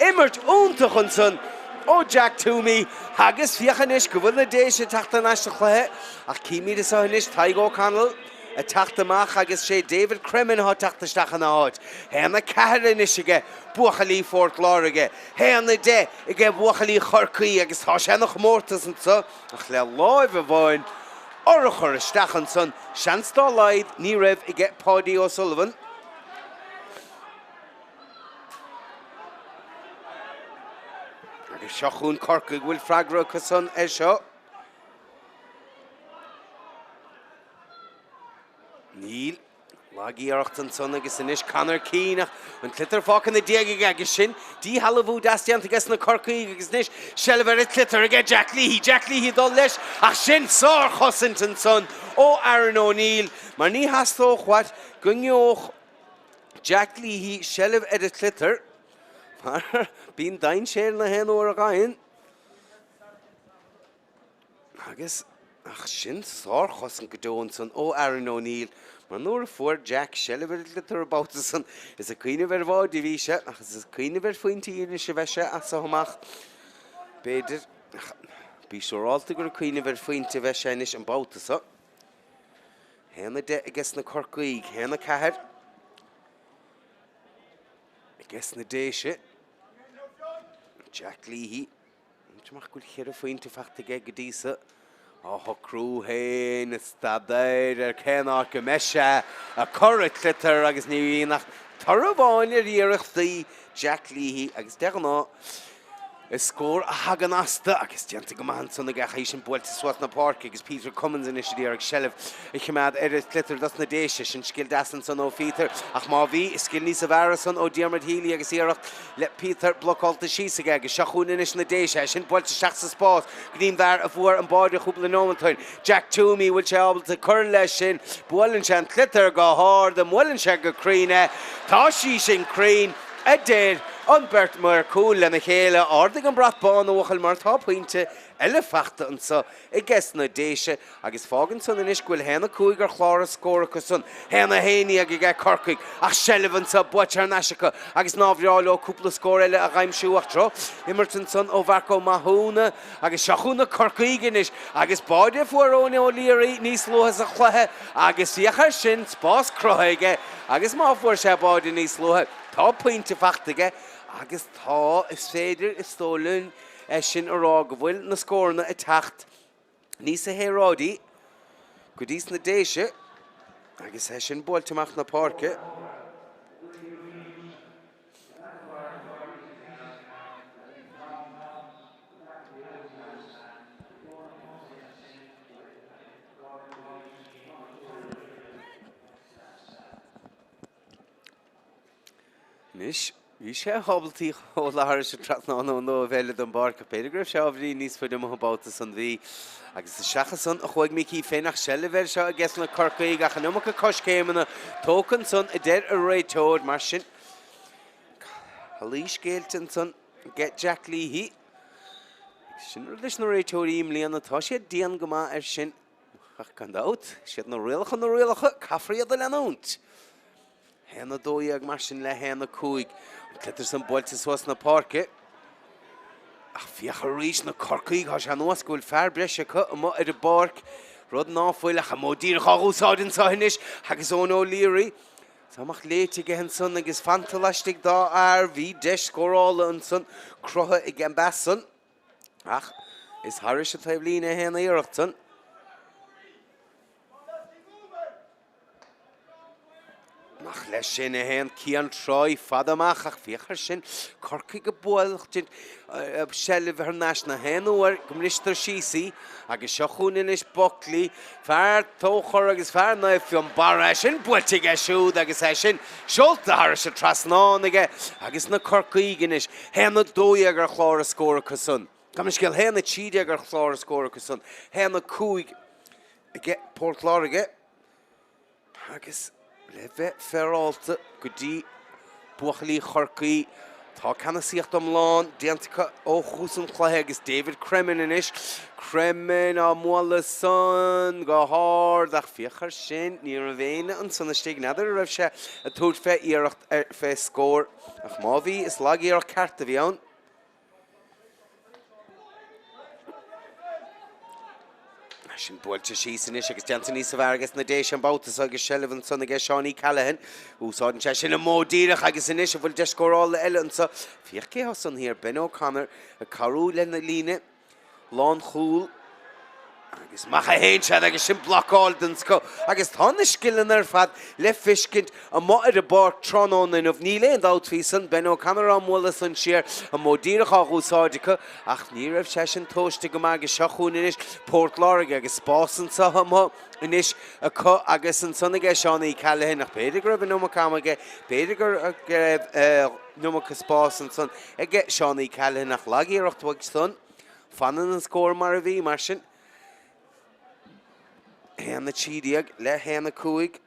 Imirt iontach ansan ó Jack Toomey agus féach anois go bhfuil na Déise ag teacht thar n-ais sa chluiche ach címid anso anois Tadhg O'Connell ag teacht amach agus sé David Cremin atá ag teacht isteach ina áit. 1-4 anois aige buachaillí Phort Láirge, 1-10 aige buachaillí Chorcaí agus tá sé ina chomórtas anso ach le láimh amháin urchar isteach ansan, seans dá laghad ní raibh aige Páidí O'Sullivan. Agus seo chugainn Corcaigh, bhfuil freagra acu san air seo? Níl. Lag-iarracht ansan agus anois Conor Keane ach an tsliotar fágtha ina diaidh aige agus sin díshealbhú deas déanta aige sna Corcaígh agus anois seilbh ar an tsliotar aige Jack Leahy. Jack Leahy ag dul leis ach sin sárchosaint ansan ó Aaron O'Neill mar ní theastódh uait go ngeobhadh Jack Leahy seilbh ar an tsliotar mar Bíonn dainséar na haon uair a ghabhann. Agus, ach sin sárchosaint go deo ansan ó Aaron O'Neill, mar nuair a fuair Jack seilbh ar an sliotar an babhta san, is ag cuimhneamh ar bháide a bhí sé, ach is ag cuimhneamh ar phointí anois a bheidh sé as so amach, b'fhéidir. Ach bí siúrálta gur ag cuimhneamh ar phointe a bheidh sé anois an babhta so. 1-10 aiges na Corcaígh, 1-4 aiges na Déise. Jack Leahy. Amach go bhfuil cheithre phointe faighte aige go dtí so. Á shocrú féin, ag staidéar ar cén áit go mbeidh sé ag cur an tsliotair agus ní bhíonn ach toradh amháin ar iarrachtaí Jack Leahy agus de ghnáth is scór a thagann astu agus déanta go maith ansan aige ach í sin buailte suas na páirce agus Peter Cummins anois ag iarraidh seilbh a choimeád ar an tsliotar dos na Déise. Sin scil deas ansan ó Pheter ach má bhí, scil níosa bhfearr ansan ó Diarmuid Healy agus iarracht le Peter blocálta síos aige agus seo chugainn anois na Déise, é sin buailte isteach sa spás go dtí'n bhfear a fuair an báide chúpla nóimeant ó shin, Jack Twomey, bhfuil sé ábalta cur leis sin? Buaileann sé an tsliotar go hard, an mbuaileann sé go cruinn é? Tá sí sin cruinn, a deir an beirt maor cúil lena chéile. Ardaigh an brat bán, a bhuachaill, mar tá pointe eile fachta anso aiges na Déise agus fágann san anois go bhfuil 1-5 ar chlár an scóir acu san, 1-11 aige Corcaigh ach seilbh anso buaite thar n-ais acu agus ná bhreá leo cúpla scór eile a dh'aimsiú ach droch-imirt ansan ó Mharc Ó Mathúna agus seo chugainn na Corcaígh anois agus báide a fuair Eoin O'Leary níos luaithe sa chluiche agus féach air sin, spás cruthaithe aige agus má fuair sé báide níos luaithe tá pointe fachta aige agus tá, is féidir, is dóigh linn, é sin a rá go bhfuil na scóranna ag teacht níosa shaoráidí go dtí sna Déise agus é sin buailte amach na páirce. Anois, bhí sé ábalta í a sheoladh thairis an trasnán ón dtaobh eile den bpáirc ach b'fhéidir go raibh sé ábhairín níos faide amuigh an babhta san. Bhí. Agus isteach ansan a chuaigh Micí Finn ach seilbh air seo aiges na Corcaígh ach an iomarca coiscéimeanna tógtha ansan a deir an réiteoir. Mar sin, calaois géillte ansan aige Jack Leahy. Sin rud leis na réiteoirí i mbliana, tá siad dian go maith air sin. Ach gan dabht, is iad na rialacha na rialacha, caithfear iad a leanúint. 1, 12 mar sin le 1, 5. An sliotar san buailte suas na páirce. Ach féach arís na Corcaígh, tá sé ar nós go bhfuil fear breise acu amuigh ar an bpáirc, rud ná fuil ach an modh díreach á úsáid anseo anois agus Eoin O'Leary. Tá amach léite aige ansan agus fanta laistigh dá fhear, bhí deis scórála ansan cruthaithe ag an bpas san. Ach is thairis an taobhlíne a théann an iarracht san. Amach leis sin a théann Cian Troy fada amach ach féach air sin, Corcaigh ag buachaint seilbh thar n-ais na haon uair go mbristear síos í agus seo chugainn anois Buckley, fear Tóchar agus fear Naomh Fionnbarra, é sin buailte aige siúd agus é sin seolta thairis an trasnán aige agus na Corcaígh anois 1-12 ar chlár an scóir acu san. Gabh mo leithscéal, 1-13 ar chlár an scóir acu san. 1-5 aige Port Láirge agus le bheith féaráilte go dtí buachaillí Chorcaí, tá ceannasaíocht iomlán déanta acu ó thús an chluiche agus David Cremin anois. Cremin á mbualadh san go hard ach féach air sin, ní raibh éinne ansan istigh, n'fheadar an raibh sé ag tabhairt fé iarracht ar fé scór ach má bhí, is lag-iarracht ceart a bhí ann. Sin buailte síos anois agus déanta níosa bhfearr ages na Déise an babhta seo agus seilbh ansan aige Seánie Callaghan. Úsáideann sé sin an modh díreach agus anois an bhfuil deis scórála eile anso. Féach cé thá san thiar, Ben O'Connor ag cabhrú lena líne. Lánchúl agus amach a théann siad agus sin blocáil den scoth agus tá na scileanna ar fad le feiscint amuigh ar an bpáirc tráthnóna inniu. Níl aon dabht faoi san, Ben O'Connor á mbualadh san siar, an modh díreach á dh'úsáid acu ach ní raibh sé sin tomhaiste go maith agus seo chugainn anois Port Láirge agus spás anso amuigh anois acu agus ansan aige Seánie Callaghan ach b'fhéidir go raibh an iomarca ama aige, b'fhéidir go raibh an iomarca spás ansan aige Seánie Callaghan ach lag-iarracht uaidh san. Fanann an scór mar a bhí, mar sin. 1, 13 le 1, 5.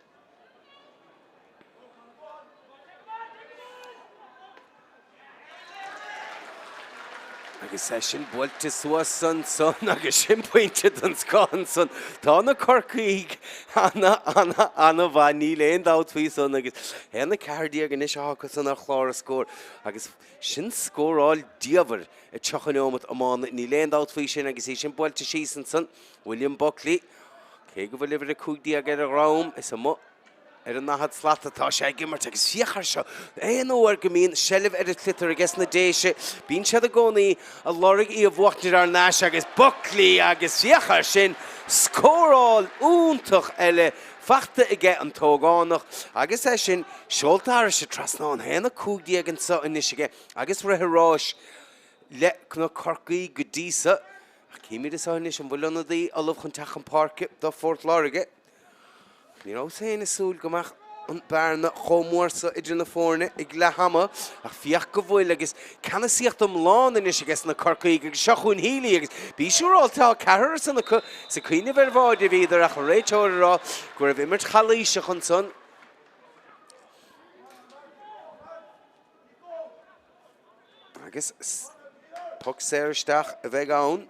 Agus é sin buailte suas ansan agus sin pointe den scoth ansan. Tá na Corcaígh ana, ana, ana-mhaith, níl aon dabht faoi san agus 1-14 anois atá acu san ar chlár an scóir agus sin scóráil diamhair i 30 neomat iomána, níl aon dabht faoi sin agus í sin buailte síos ansan. William Buckley, cé go bhfuil uimhir 15 ar a dhrom, is amuigh ar an ndaichead slat atá sé ag imirt agus féach air seo, aon uair go mbíonn seilbh ar an tsliotar aige sna Déise, bíonn siad i gcónaí ag lorg í a bhuachtaint thar n-ais agus Buckley agus féach air sin, scóráil iontach eile fachta aige an t-ógánach agus é sin seolta thairis an trasnán, 1-15 anseo anois aige agus rith an ráis le na Corcaígh go dtí so. Ach címid anseo anois an bhfuil ionadaí ullamh chun teacht chun páirce do Phort Láirge. Ní rabhas féin ag súil go mbeadh an bearna chomh mór so idir na foirne ag leath ama, ach féach go bhfuil agus ceannasaíocht iomlán anois aige sna Corcaígh agus seo chugainn Healy agus bí siúráilte tá ceathrar san acu is ag cuimhneamh ar bháide a bhíodar ach an réiteoir ag rá go raibh imirt chalaoiseach ansan. Agus poc saor isteach a bheidh ann.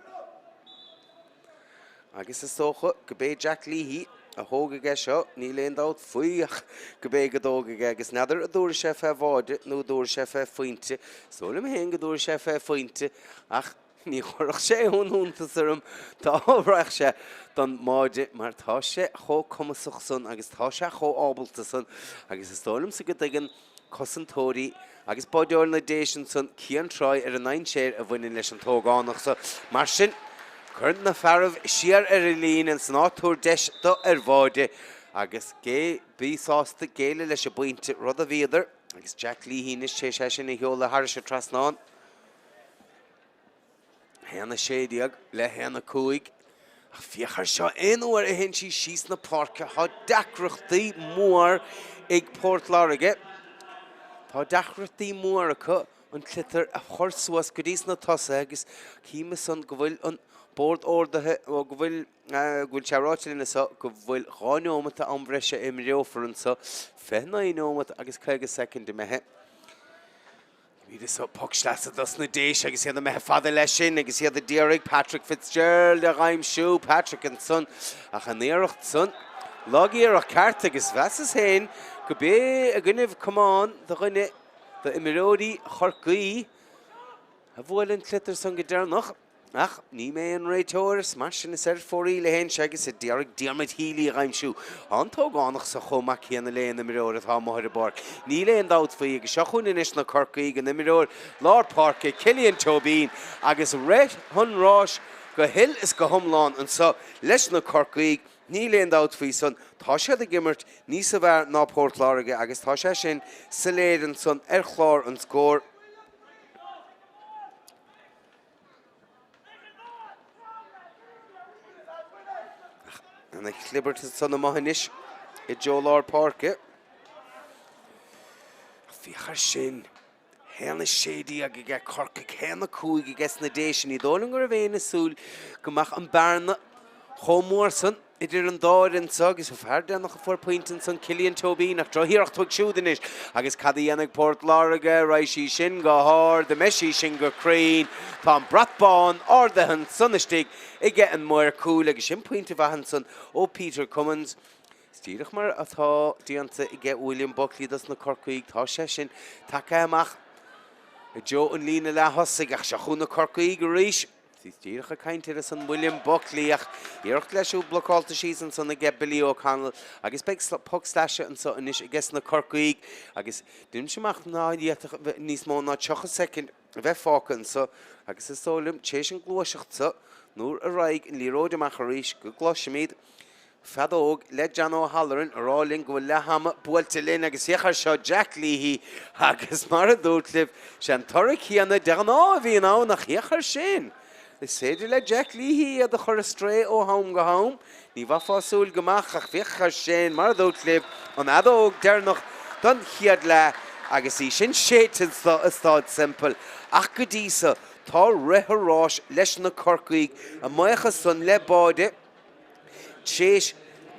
Agus is dócha go b'é Jack Leahy a thógfaidh é seo, níl aon dabht faoi ach go b'é go dtógfaidh é agus n'fheadar an dtabharfaidh sé fé bháide nó an dtabharfaidh sé fé phointe. Is dóigh liom féin go dtabharfaidh sé fé phointe ach Ní chuirfeadh sé aon iontas orm dá raghadh sé don mbáide mar tá sé chomh cumasach san agus tá sé chomh ábalta san agus is dóigh liomsa go dtuigeann cosantóirí agus báideoir na Déise ansan cian tráigh ar an ndainséar a bhaineann leis an t-ógánach so. Mar sin, cuir na fearaibh siar ar an líne ins an áit tabhair deis do ar bháide agus gé bí sásta géilleadh leis an bpointe, rud a bhíodar agus Jack Leahy anois tar éis é sin a sheoladh thairis an trasnán. 1, 16 le 1, 5. Ach féach air seo, aon uair a théann sí síos na páirce tá deacrachtaí mór ag Port Láirge. Tá deacrachtaí mór acu an tsliotar a chur suas go dtí sna tosaithe agus cím ansan go bhfuil an bord ordaithe, go bhfuil go bhfuil sé ráite linn anso go bhfuil 2 neomat am bhreise a imreofar anso, 29 neomat agus 50 soicind imithe. Bhí so poc sleasa dos na Déise agus iad imithe fada leis sin agus iad a d'iarraidh Patrick Fitzgerald a dh'aimsiú. Patrick ansan ach an iarracht san, lag-iarracht ceart agus mheasas féin go b'é i gcoinnibh camán do dhuine d'imreoirí Chorcaí a bhuail an tsliotar san go deireanach. Ach ní mé an réiteoir, is mar sin is ar fóraoil a théann sé agus a d'iarraidh Diarmuid Healy a dh'aimsiú. Tá an t-ógánach so chomh maith céanna le aon imreoir atá amuigh ar an bpáirc. Níl aon dabht faoi agus seo chugainn anois na Corcaígh, an imreoir lár páirce, Cillian Tóibín, agus rith an ráis go huile is go hiomlán anso leis na Corcaígh. Níl aon dabht faoi san, tá siad ag imirt níosa bhfearr ná Port Láirge agus tá sé sin soiléir ansan ar chlár an scóir. Ana chlibirt ansan amuigh anois i dtreo lár páirce. Féach air sin. 1-16 aige Corcaigh, 1-5 aige sna Déise. Ní dóigh liom go raibh éinne ag súil go mbeadh an bearna chomh mór san. Idir an dá fhoireann seo agus an fear deireanach a fuair pointe ansan, Cillian Tóibín, ach drochiarracht uaidh siúd anois agus cad a dhéanfaidh Port Láirge? Raghaidh sí sin go hard, an mbeidh sí sin go cruinn? Tá an brat bán ardaithe ansan istigh aige an maor cúil agus sin pointe mhaith ansan ó Peter Cummins. Is díreach mar atá déanta aige William Buckley dos na Corcaígh, tá sé sin tagtha amach i dtreo an líne leath-thosaigh ach seo chugainn na Corcaígh arís. Bhíos díreach ag caint air ansan William Buckley ach iarracht leis siúd blocálta síos ansan aige Billy O'Connell agus beidh poc slaise anso anois aige sna Corcaígh agus deinimse amach ná d'fhéadfadh níos mó ná 30 soicind a bheith fágtha anso agus is dóigh liom tar éis an gluaiseacht so nuair a raghaidh an liathróid amach arís go gcloisfimid Feadóg le John O'Halloran a rá linn go bhfuil leath ama buailte linn agus féach air seo Jack Leahy agus mar a dúirt libh, sé an toradh céanna de ghnáth a bhíonn ann ach féach air sin! Is féidir le Jack Leahy iad a chur ar strae ó ham go ham. Ní bheifeá ag súil go mbeadh ach féach air sin, mar a dúirt libh, an fheadóg deireanach don chéad leath agus í sin séidte i Staid Semple ach go dtí so tá rith an ráis leis na Corcaígh, a mbuíochas san le báide. Tar éis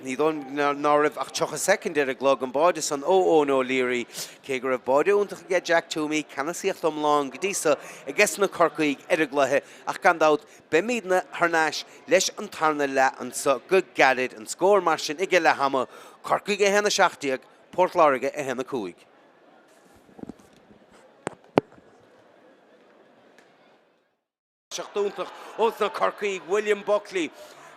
Ní dóigh liom ná raibh ach 30 soicind ar an gclog, an báide san ó Eoin O'Leary. Cé go raibh báide iontach aige Jack Twomey, ceannasaíocht iomlán go dtí so aige na Corcaígh ar an gcluiche ach gan dabht beimidne thar n-ais leis an tarna leath anso go gairid. An scór mar sin ag leath ama, Corcaigh 1, 17, Port Láirge 1, 5. Toiseacht iontach ós na Corcaígh, William Buckley,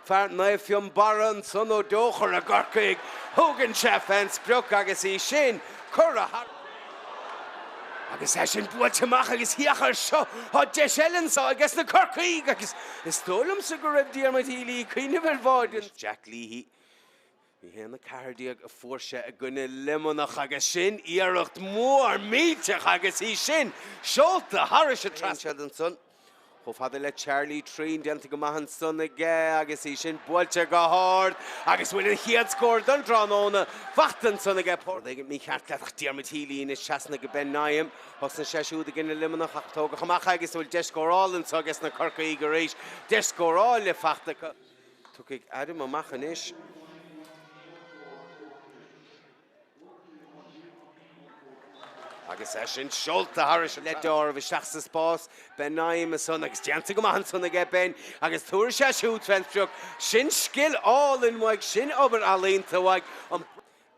fear Naomh Fionnbarra ansan ó Dheochar i gCorcaigh. Thugann sé fén sprioc agus í sin curtha thar. Agus é sin buailte amach agus féach air seo, tá deis eile anso aige sna Corcaígh agus is dóigh liomsa go raibh Diarmuid Healy ag cuimhneamh ar bháide. Jack Leahy. 1, 14 a fuair sé i gcoinne Luimneach agus sin iarracht mhór millteach agus í sin seolta thairis an trasnán. Ansan chomh fada le Charlie Treen, déanta go maith ansan aige agus í sin buailte go hard agus bhfuil an chéad scór don tráthnóna fachta ansan aige. Rud éigin mícheart leat ach Diarmuid Healy anois trasna go Ben Nyam. Thosnaigh sé siúd i gcoinne Luimneach ach tógadh amach é agus bhfuil deis scórála anso aige sna Corcaígh arís. Deis scórála fachta acu. Tiocfaidh Adam amach anois. Agus é sin seolta thairis le deáramh isteach sa spás. Ben Nyam ansan agus déanta go maith ansan aige Ben agus tabharfaidh sé siúd fén sprioc. Sin scil álainn uaidh, sin obair ealaíonta uaidh. An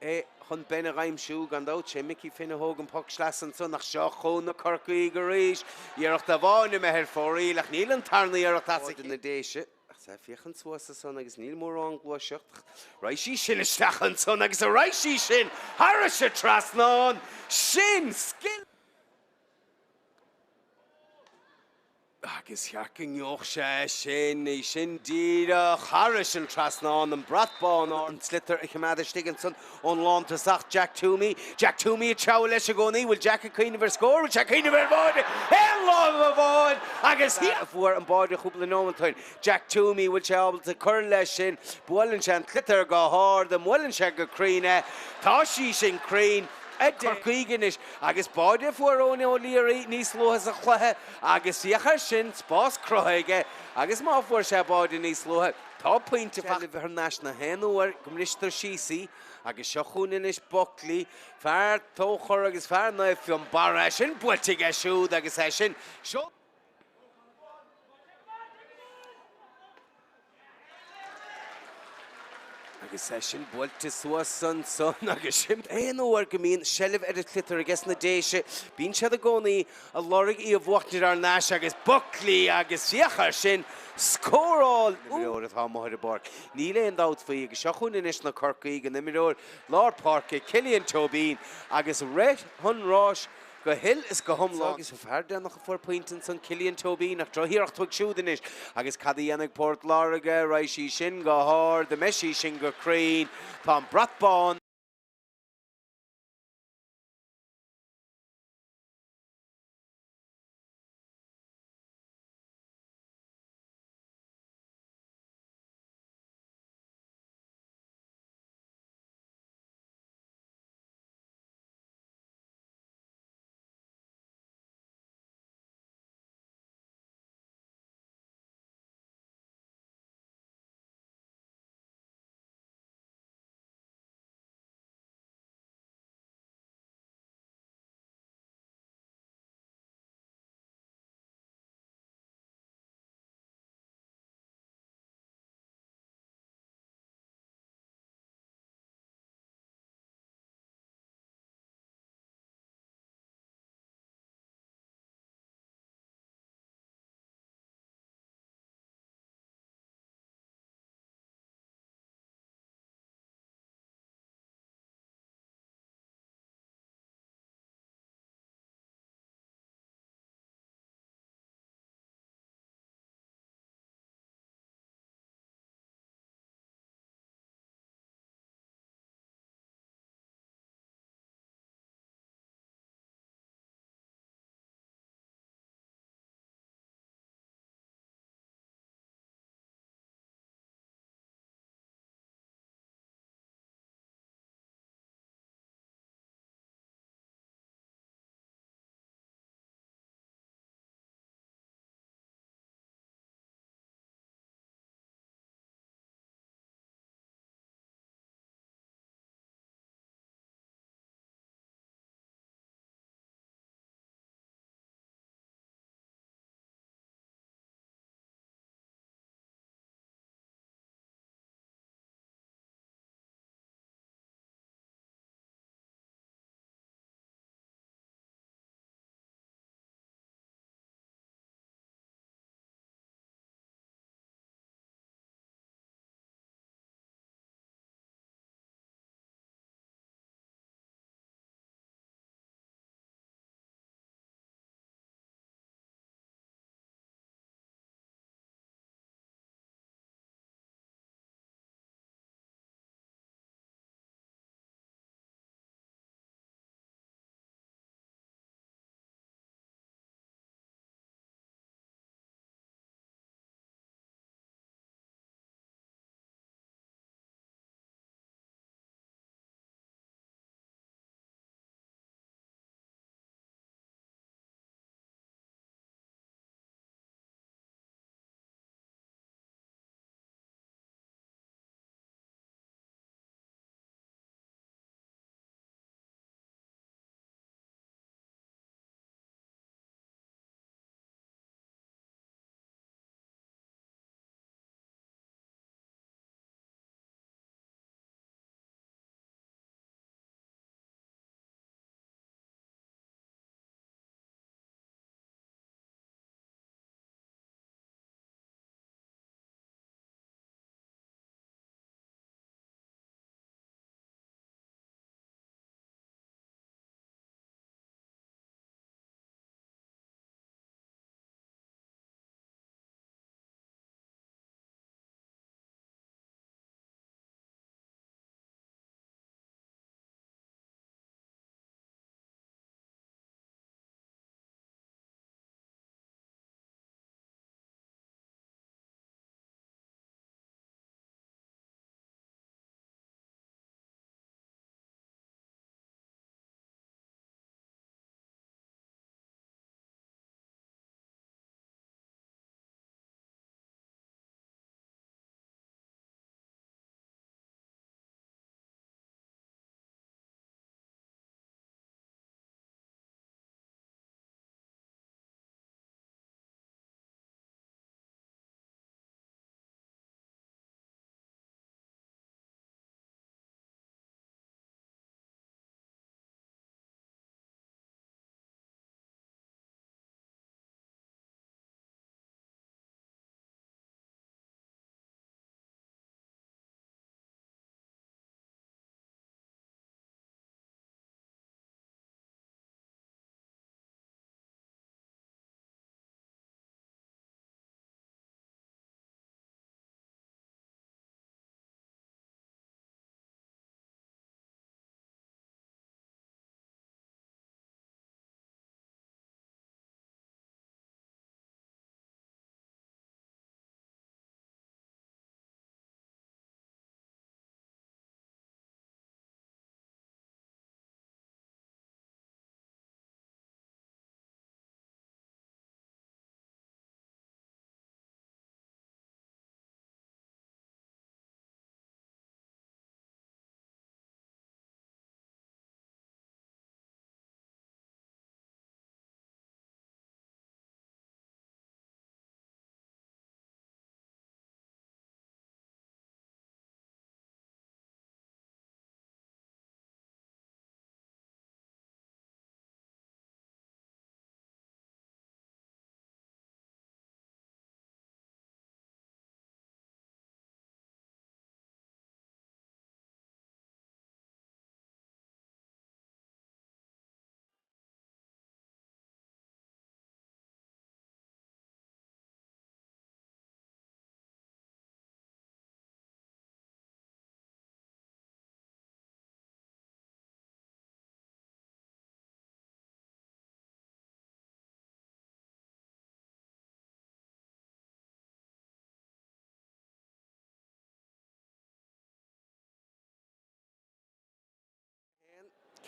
é chun Ben a dh'aimsiú, gan dabht. Sé Mickey Finn a thóg an poc sleasa ansan ach seo chugainn na Corcaígh arís. Iarracht amháin imithe ar fóraoil ach níl an tarna iarracht as a na Déise. Ach sea, féachann suas ansan agus níl mórán gluaiseacht. Raghaidh sí sin isteach ansan agus a raghaidh sí sin thairis an trasnán! Sin scil! Agus cheart go ngeobhadh sé é sin, í sin díreach thairis an trasnán, an brat bán an sliotar a choimeád istigh ansan ón lántosach, Jack Twomey. Jack Twomey ag treabhadh leis i gcónaí. Bhfuil Jack ag cuimhneamh ar scór? Bhfuil sé ag cuimhneamh ar bháide? Aon lámh amháin agus a fuair an báide chúpla nóiméad ó shin. Jack Twomey, bhfuil sé ábalta cur leis sin? Buaileann sé an sliotar go hard, an mbuaileann sé go cruinn é? Tá sí sin cruinn. Corcaígh anois agus báide a fuair Eoin O'Leary níos luaithe sa chluiche agus féach air sin, spás cruthaithe aige agus má fuair sé báide níos luaithe, tá pointe faighte thar n-ais na haon uair go mbristear síos í agus seo chugainn anois Buckley, fear Tóchar agus fear Naomh Fionnbarra, é sin buailte aige siúd agus é sin seolta. Agus é sin buailte suas ansan agus sin aon uair go mbíonn seilbh ar an tsliotar aige sna Déise, bíonn siad i gcónaí ag lorg í a bhuachtaint thar n-ais agus Buckley agus féach air sin, scóráil! Imreoir atá amuigh ar an bpáirc, níl aon dabht faoi agus seo chugainn anois na Corcaígh, an imreoir lár páirce, Cillian Tóibín agus rith an ráis go huile is go hiomlán. Agus an fear deireanach a fuair pointe ansan, Cillian Tóibín, ach drochiarracht uaidh siúd anois. Agus cad a dhéanfaidh Port Láirge? Raghaidh sí sin go hard, an mbeidh sí sin go cruinn? Tá an brat bán.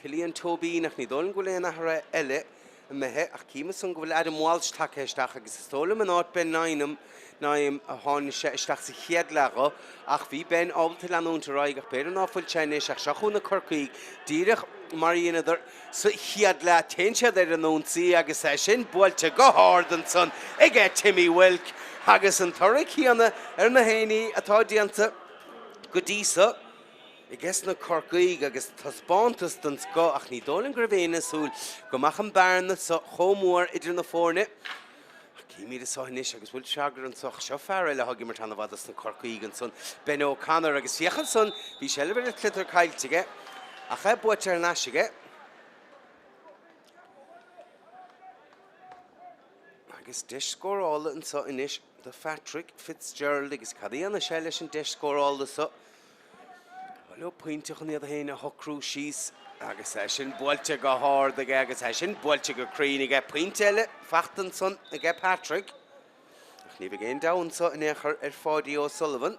Cillian Tóibín ach ní dóigh liom go bhfuil aon athruithe eile imithe ach cím ansan go bhfuil Adam Walsh tagtha isteach agus is dóigh liom in áit Ben Nyam Nyam a tháinig sé isteach sa chéad leath dho ach bhí Ben ábalta leanúint ar aghaidh ach b'fhéidir ná fuil sé anois ach seo chugainn na Corcaígh díreach mar a dheineadar sa chéad leath. Téann siad ar an ionsaí agus é sin buailte go hard ansan aige Timmy Wilk agus an toradh céanna ar na héinní atá déanta go dtí so. Ages na Corcaígh agus taispeántas den scoth ach ní dóigh liom go raibh éinne ag súil go mbeadh an bearna so chomh mór idir na foirne. Ach címid anso anois agus bhfuil freagra anso ach seo fear eile atá ag imirt an-mhaith dos na Corcaígh ansan, Ben O'Connor agus féach ansan, bhí seilbh ar an tsliotar caillte aige ach é buaite thar n-ais aige. Agus deis scórála anso anois do Phatrick Fitzgerald agus cad a dhéanfaidh sé leis an deis scórála so? Ba leo pointe chun iad féin a shocrú síos agus é sin buailte go hard aige agus é sin buailte go cruinn aige. Pointe eile fachta ansan aige Patrick. Ach ní bheidh aon deabhadh anso in aon chor ar Pháidí O'Sullivan.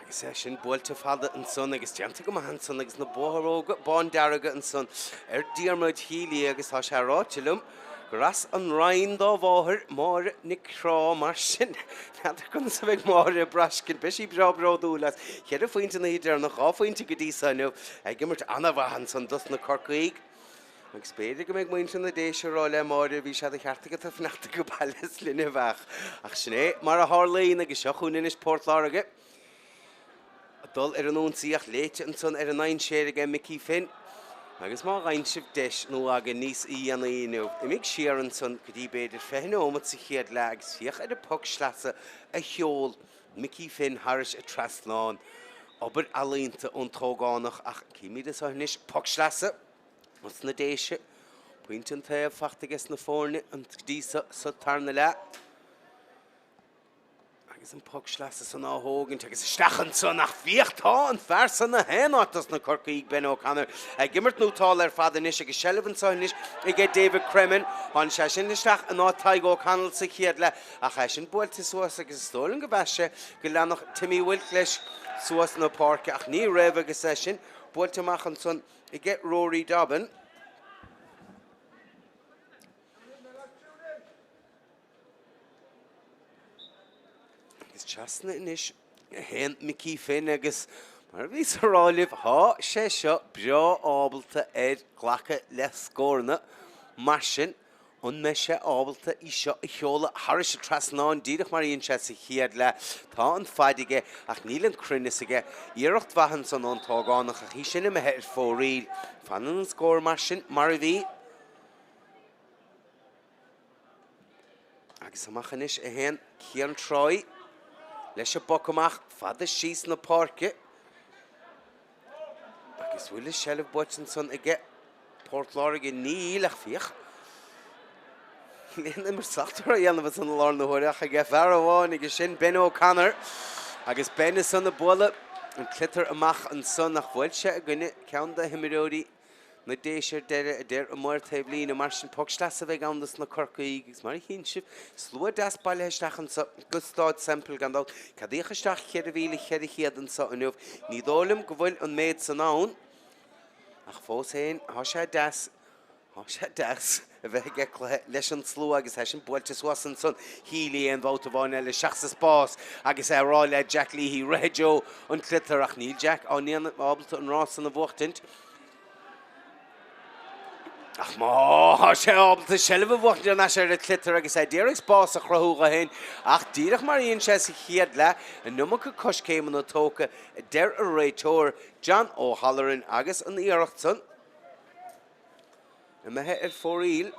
Agus é sin buailte fada ansan agus déanta go maith ansan agus na báróga bándearga ansan ar Diarmuid Healy agus tá sé ráite liom gur as an Rinn dá mháthair, Máire Nic Craith, mar sin n'fheadar conas a bheidh Máire ag braiscint, beidh sí breá bródúil as. Cheithre phointe an oíche deireanach, 2 phointe go dtí so inniu, ag imirt an-mhaith ansan dos na Corcaígh. Agus b'fhéidir go mbeidh muintir na Déise ag rá le Máire, bhí sé de cheart agat a fanacht ag baile is linne a bheadh. Ach sin é mar a tharlaíonn agus seo chugainn anois Port Láirge ag dul ar an ionsaí ach léite ansan ar an ndainséar aige Mickey Finn. Agus má fhaigheann sibh deis nó aga níos dhéanaí inniu, imigh siar ansan go dtí b'fhéidir 20 neomat sa chéad leath agus féach ar an poc sleasa a sheol Mickey Finn thairis an trasnán. Obair ealaíonta ón t-ógánach ach címid anso anois poc sleasa. Os na Déise, pointe an taobh fachta aige sna foirne go dtí so sa tarna leath. Agus an poc sleasa san á thógaint agus isteach ansan ach féach tá an fear san na haon áit dos na Corcaígh, Ben O'Connor, ag imirt nótálta ar fad anois agus seilbh anso anois aige David Cremin. Tháinig sé sin isteach in áit Tadhg O'Connell sa chéad leath ach é sin buailte suas agus is dóigh liom go mheas sé go leanfadh Timmy Wilk leis suas na páirce ach ní raibh agus é sin buailte amach ansan aige Rory Dobbin. Agus trasna anois a théann Mickey Finn agus mar a bhíos a rá libh, tá sé seo breá ábalta ar glacadh le scóranna mar sin. An mbeidh sé ábalta í seo a sheoladh thairis an trasnán díreach mar a dhein sé sa chéad leath? Tá an faid aige ach níl an cruinneas aige. Iarracht mhaith ansan ón t-ógánach ach í sin imithe ar fóraoil. Fanann an scór mar sin mar a bhí. Agus amach anois a théann Cian Troy leis an bpoc amach fada síos na páirce. Agus bhfuil an seilbh buaite ansan aige Port Láirge? Níl, ach féach. Níl aon imirt slachtmhar á dhéanamh ansan i lár na huaire ach aige fear amháin agus sin Ben O'Connor. Agus Ben ansan ag bualadh an tsliotar amach ansan ach bhuail sé i gcoinne ceann de himreoirí na Déise ar deireadh, a deir an maor taobhlíne. Mar sin, poc sleasa a bheidh ann dos na Corcaígh agus mar a chíonn sibh, slua deas bailithe isteach anso go Stáid Semple gan dabht. Ceadaíodh isteach 4,400 anso inniu. Ní dóigh liom go bhfuil an méid san ann ach fós féin, tá sé deas, tá sé deas a bheith ag cluiche leis an slua agus é sin buailte suas ansan. Healy aon bhabhta amháin eile isteach sa spás agus é ag rá le Jack Leahy, rith i dtreo an tsliotair ach níl Jack á ndéanamh ábalta an rás san a bhuachtaint. Ach má tá sé ábalta seilbh a bhuachtaint thar n-ais ar an tsliotar agus é d'iarraidh spás a chruthú dho féin ach díreach mar a dhein sé sa chéad leath, an iomarca coiscéimeanna tógtha, a deir an réiteoir, John O'Halloran agus an iarracht san imithe ar fóraoil.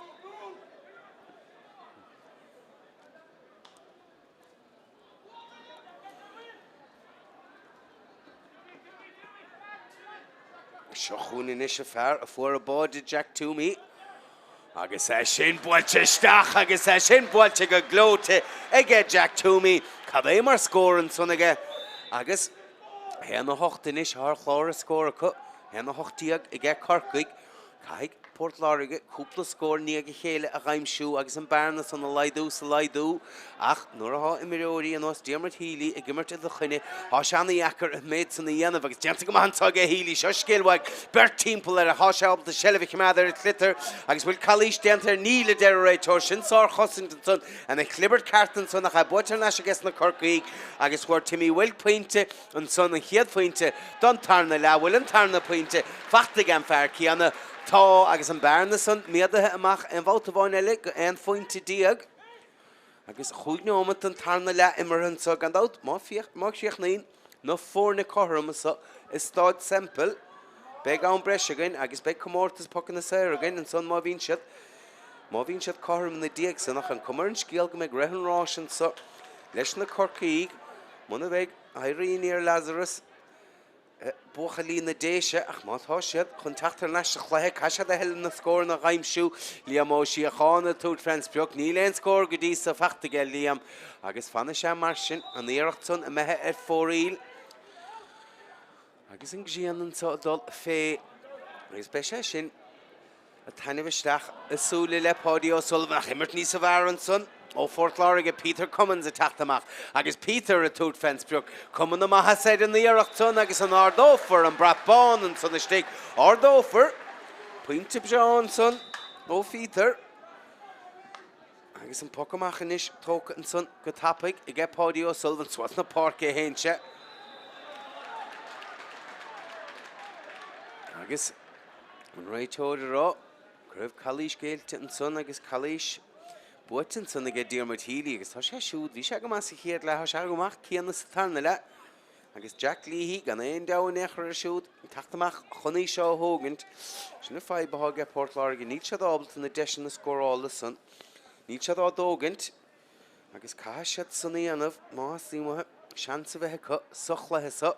Seo chugainn anois an fear a fuair an báide, Jack Toomey. Agus é sin buailte isteach agus é sin buailte go gleoite aige Jack Toomey. Cad é mar scór ansan aige? Agus 1-8 anois ar chlár an scór acu. 1-18 aige Corcaigh. Caithfidh. Port Láirge cúpla scór i ndiaidh a chéile a dh'aimsiú agus an bearna san a laghdú 's a laghdú ach nuair athá imreoirí ar nós Diarmuid Healy ag imirt i do choinne thá sé ana-dheacair an méid san a dhéanamh agus déanta go maith anso aige Healy. Seo scéal uaidh beirt timpeall air ach thá sé ábalta seilbh a chimeád ar an tsliotar agus bhfuil calaois déanta air? Níl, a deir an réiteoir. Sin sár-chosaint ansan ana chlibirt ceart ansan ach é buaite thar n-ais aige sna Corcaígh agus fuair Timmy Wilk pointe Ansan an chéad phointe don tarna leath. Bhfuil an tarna pointe fachta ag an fear céanna? Tá, agus an bearna san méadaithe amach aon bhabhta amháin eile go 11 phointe. Agus chúig neomat den tarna leath imeartha anso, gan dabht, má chríochnaíonn na foirne cothrom anso i Stáid Semple, beidh am breise againn agus beidh comórtas pocanna saora againn ansan má bhíonn siad má bhíonn siad cothrom ina diaidh san. Ach an cuma ar an scéal go mbeidh rith an ráis anso leis na Corcaígh. Muna mbeidh, éirí aniar Lazarus, buachaillí na Déise, ach má tá siad chun teacht thar n-ais sa chluiche, caithfidh siad a thuilleadh na scóranna a dh'aimsiú. Liam Ó Síocháin ag tabhairt fén sprioc. Níl aon scór go dtí so fachta aige Liam agus fanfaidh sé mar sin, an iarracht san imithe ar fóraoil. Agus an ghrian anso ag dul fé agus beidh sé sin ag taitneamh isteach i súile le Páidí O'Sullivan ach imirt níosa bhfearr ansan ó Phort Láirge, Peter Cummins ag teacht amach agus Peter ag tabhairt fén sprioc. Cuma na maitheasa ar an iarracht san agus an ardófar an brat bán ansan istigh? Ardófar! Pointe breá ansan ó Pheter. Agus an poc amach anois tógtha ansan go tapaidh aige Páidí O'Sullivan. Suas na páirce a théann sé. Agus an réiteoir ag rá go raibh calaois géillte ansan agus calaois buaite ansan aige Diarmuid Healy agus tá sé siúd, bhí sé go maith sa chéad leath, tá sé go maith céanna sa tarna leath. Agus Jack Leahy, gan aon deabhadh in aon chor air siúd, ag teacht amach chun í seo a thógaint. Sin an fadhb atá aige Port Láirge, níl siad ábalta na deiseanna scórála san, níl siad á dtógaint agus caithfidh siad san a dhéanamh má theastaíonn uathu seans a bheith acu sa chluiche seo.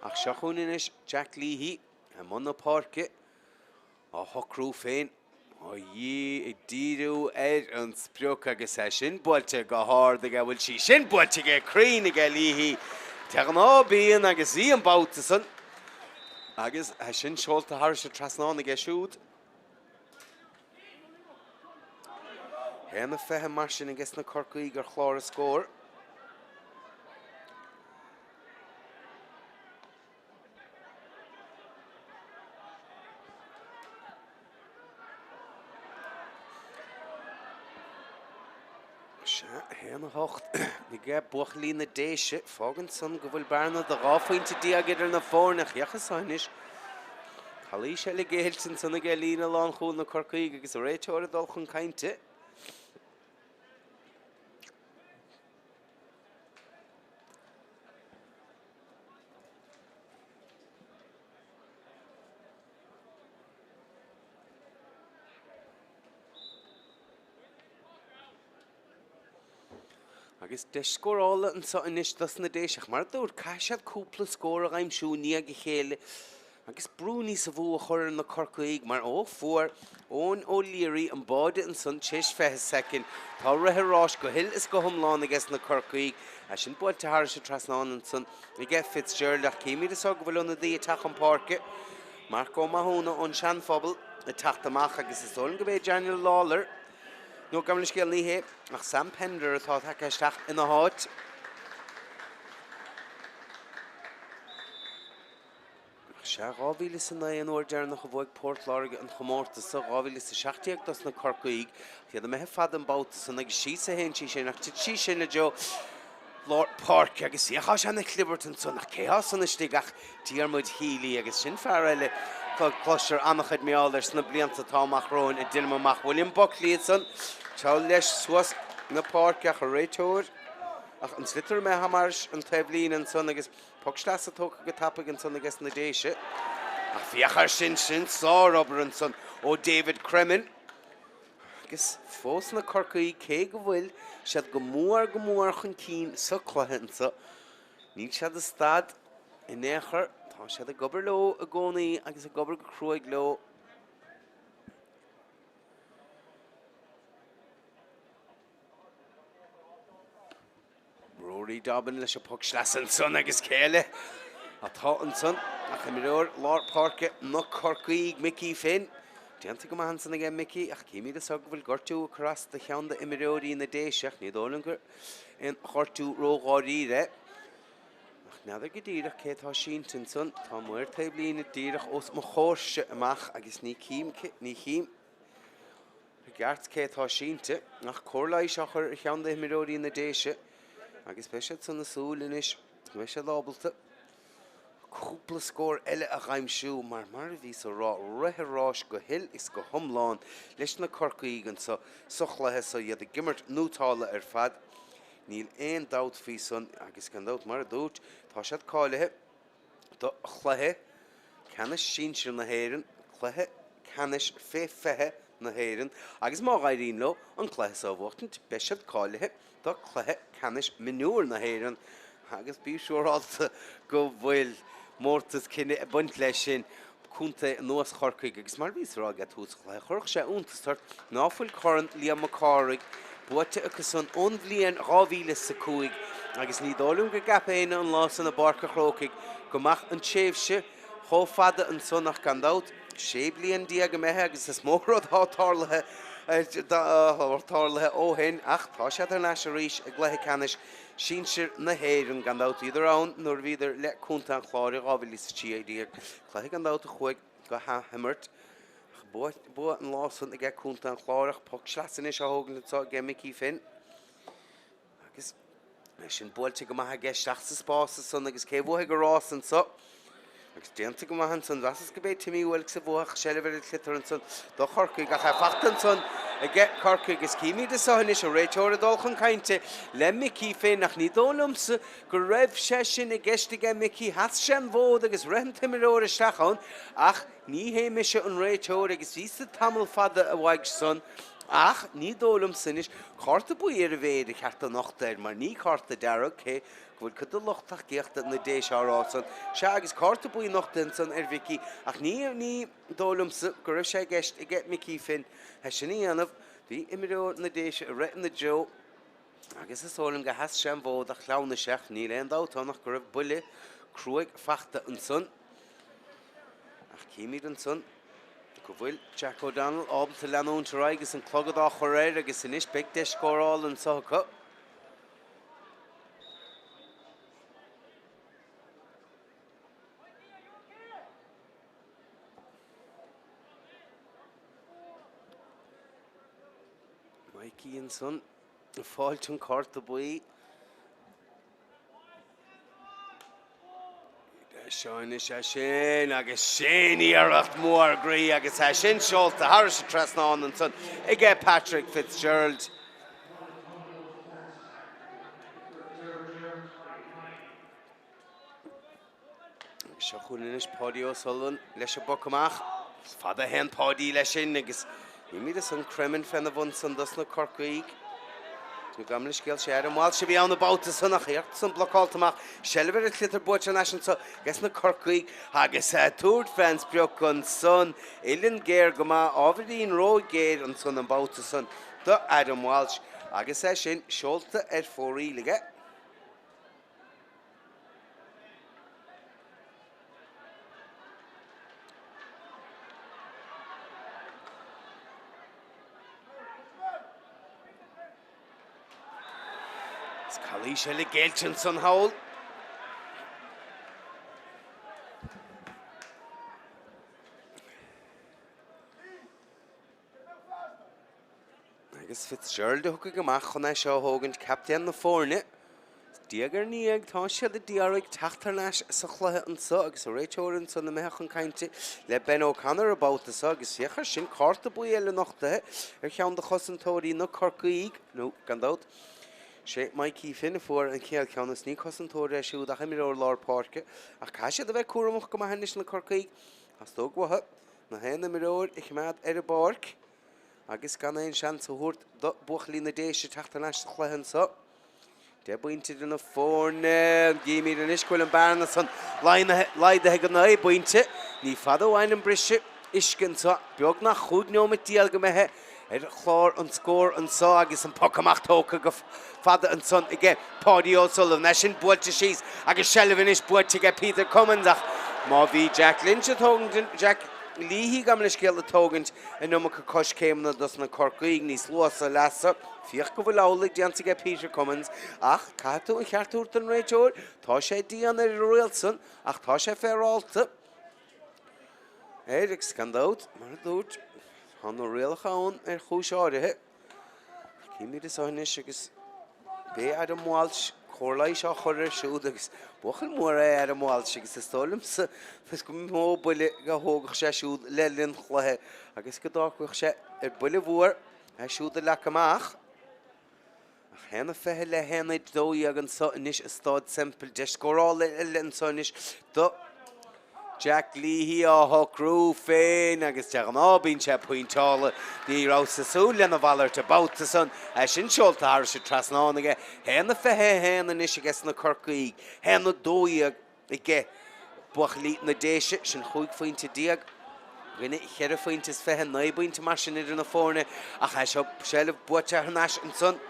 Ach seo chugainn anois Jack Leahy i mbun na páirce. Á shocrú féin, á ag díriú ar an sprioc agus é sin buailte go hard aige, bhfuil sí sin buailte aige cruinn aige Leahy. De ghnáth bíonn agus bhí an babhta san agus é sin seolta thairis an trasnán aige siúd. 1-20 mar sin aige sna Corcaígh ar chlár an scóir. Sea, 1-8 aige buachaillí na Déise. Fágann san go bhfuil bearna de 12 phointe idir na foirne. Féach anso anois. Calaois eile géillte ansan aige líne lánchúil na Corcaígh agus an réiteoir ag dul chun cainte. Agus deis scórála anseo anois dos na Déise ach mar a dúirt, caithfidh siad cúpla scór a dh'aimsiú i ndiaidh a chéile agus brú níosa mhó a chur ar na Corcaígh mar, ó, fuair Eoin O'Leary an báide ansan tar éis 20 soicind. Tá rith an ráis go huile is go hiomlán aige na Corcaígh. É sin buailte thairis an trasnán ansan aige Fitzgerald ach címid anso go bhfuil ionadaí ag teacht chun páirce. Marc Ó Mathúna ón Seanphobal ag teacht amach agus is dóigh liom go b'é Daniel Lawlor, nó gabh mo leithscéal ní hé ach Sam Pender atá tagtha isteach ina háit. Sea, 2009 an uair deireanach a bhuaigh Port Láirge an chomórtas so, 2017 dos na Corcaígh. Ach iad imithe fada an babhta san agus síos a théann sí sin ach tit sí sin i dtreo lár páirce agus féach tá sé ina chlibirt ansan ach cé thá san istigh ach Diarmuid Healy agus sin fear eile go gcloisfear an-chuid mar gheall air sna blianta atá amach romhainn a deinim amach. William Buckley ansan, sall leis suas na páirce ach an réiteoir ach an sliotar imithe thairis an taobhlíne ansan agus Poc sleasa tógtha go tapaidh ansan aige sna Déise. Ach féach air sin, sin sár-obair ansan ó David Cremin. Agus fós na Corcaígh, cé go bhfuil siad go mór go mór chun cinn sa cluiche anso, níl siad ag stad in aon chor. Tá siad ag obair leo i gcónaí agus ag obair go cruaidh leo. Rory Dobbin leis an poc sleasa ansan agus cé eile atá ansan ach imreoir lár páirce na Corcaígh, Mickey Finn. Déanta go maith ansan aige Mickey ach címid anso go bhfuil gortú ag cur as do cheann d'imreoirí na Déise ach ní dóigh liom gur aon ghortú ródháiríre é. Ach n'fheadar go díreach cé atá sínte ansan. Tá maor taobhlíne díreach os mo chomhairse amach agus ní chím, ní chím i gceart cé atá sínte. Ach cóir leighis á chur ar cheann d'imreoirí na Déise agus beidh siad san ag súil anois go mbeidh siad ábalta cúpla scór eile a dh'aimsiú mar, mar a bhíos a rá, rith an ráis go huile is go hiomlán leis na Corcaígh anso sa chluiche so, iad ag imirt nótála ar fad, níl aon dabht faoi san agus gan dabht, mar a dúirt, tá siad cáilithe do chluiche ceannais sinsir na hÉireann, cluiche ceannais fé 20 na hÉireann agus má éiríonn leo an cluiche so a bhuachtaint, beidh siad cáilithe do chluiche ceannais mionúir na hÉireann agus bí siúrálta go bhfuil mórtas cine ag baint leis sin, contae anuas Chorcaigh agus mar a bhíos a rá ag tús an chluiche, chuirfeadh sé iontas ort ná fuil Corn Liam Mac Cárthaigh buaite acu san ón bhliain 2005 agus ní dóigh liom go gceap éinne an lá san i bPáirc a' Chrócaigh go mbeadh an tréimhse chomh fada ansan ach gan dabht 16 bliain imithe agus is mó rud atá tarlaithe tarlaithe ó shin ach tá siad thar n-ais arís i gcluiche ceannais sinsir na hÉireann. Gan dabht bhíodar ann nuair a bhíodar le Contae an Chláir i 2013, cluiche gan dabht a chuaigh go hathimirt ach bua an lá san aige Contae an Chláir ach poc sleasa anois á thógaint anseo aige Mickey Finn. Agus é sin buailte go maith aige isteach sa spás ansan agus cé bhuafaidh an rás anso? Agus déanta go maith ansan, mheasas go b'é Timmy Wilkes a bhuafadh seilbh ar an tsliotar ansan do Chorcaigh ach é fachta ansan aige Corcaigh agus címid anso anois an réiteoir ag dul chun cainte le Mickey Finn ach ní dóigh liomsa go raibh sé sin i gceist aige Mickey. Sheas sé an bhfód agus rith an t-imreoir isteach ann ach Ní hé mise an réiteoir agus bhíos-sa tamall fada uaidh san ach ní dóigh liomsa anois cárta buí ar a mhéid a cheart a nochtadh air mar ní cárta dearg, cé go bhfuil cuid de lucht tacaíochta na Déise á rá san. Sea agus cárta buí nochtaithe ansan ar Mhicí ach ní ní dóigh liomsa go raibh sé i gceist aige Micí Finn é sin a dhéanamh. Bhí imreoir na Déise ag rith ina dtreo agus is dóigh liom gur sheas sé an bhfód ach shleamhnaigh sé ach níl aon dabht ann ach go raibh buille cruaidh fachta ansan. Ach címid ansan go bhfuil Jack O'Donnell ábalta leanúint ar aghaidh agus an clogad á chur air agus anois beidh deis scórála anso acu. Mikey ansan ag fáilt an cárta buí. Seo anois é sin agus sin iarracht mhór groí agus é sin seolta thairis an trasnán ansan aige Patrick Fitzgerald. Agus seo chugainn anois Páidí O'Sullivan leis an bpoc amach. Is fada a théann Páidí leis sin agus nímid ansan creimeann féna bhun san dos na Corcaígh. Nó gabh mo leithscéal sé Adam Walsh a bhí ann an babhta san ach iarracht san blocálta amach. Seilbh ar an tsliotar buaite thar n-ais anso ages na Corcaígh agus tabhairt fén sprioc ansan. Uillinn géar go maith, ábhairín ró-ghéar ansan an babhta san do Adam Walsh agus é sin seolta ar fóraoil aige. Is calaois eile géillte ansan thall. Agus Fitzgerald a thiocfaidh amach chun é seo a thógaint, captaen na foirne. Diaidh ar ndiaidh, tá siad ag iarraidh teacht thar n-ais sa chluiche anso agus an réiteoir ansan imithe chun cainte le Ben O'Connor an babhta seo agus féach air sin, cárta buí eile nochtaithe ar cheann de chosantóirí na Corcaígh, nó gan dabht, sé Mikey Finn a fuair an chéad cheann is ní cosantóir é siúd ach imreoir lár páirce ach caithfidh siad a bheith cúramach go maith anois na Corcaígh. Theastódh uathu na haon imreoir a choimeád ar an bpáirc agus gan aon seans a thabhairt do bhuachaillí na Déise teacht thar n-ais sa chluiche anso. 10 bpointe idir na foirne. Gímid anois go bhfuil an bearna san laghdaithe go 9 bpointe. Ní fada uainn an briseadh uisce anso. Beagnach 15 neomat imithe ar chlár an scóir anso agus an poc amach tógtha go fada ansan aige Páidí O'Sullivan. É sin buailte síos agus seilbh anois buaite aige Peter Cummins ach má bhí Jack Lynch ag tógaint Jack. Leahy, gabh mo leithscéal, ag tógaint an iomarca coiscéimeanna dos na Corcaígh níos luaithe sa leath so. Féach go bhfuil amhlaidh déanta aige Peter Cummins ach caithfidh tú an cheart a thabhairt don réiteoir, tá sé dian ar an riail san ach tá sé féaráilte air agus gan dabht, mar a dúirt, tá na rialacha ann ar chúis áirithe. Címid anso anois agus b'é Adam Walsh, cóir leighis á chur air siúd agus buachaill mór é Adam Walsh agus is dóigh liomsa is go mó buille a thógfadh sé siúd le linn chluiche agus go dtógfadh sé ar buile mhór é siúd a leac amach. Ach 1-20 le 1-12 anso anois i Stáid Semple. Deis scórála eile anso anois do Jack Leahy á shocrú féin agus de ghnáth bíonn sé pointeála. Ní rabhas ag súil lena mhalairt an babhta san. É sin seolta thairis an trasnán aige. 1-21 anois aige sna Corcaígh. 1-12 aige buachaillí na Déise, sin chúig phointe i gcoinne cheithre phointe is 20, 9 bpointe mar sin idir na foirne ach é seo seilbh buaite thar n-ais ansan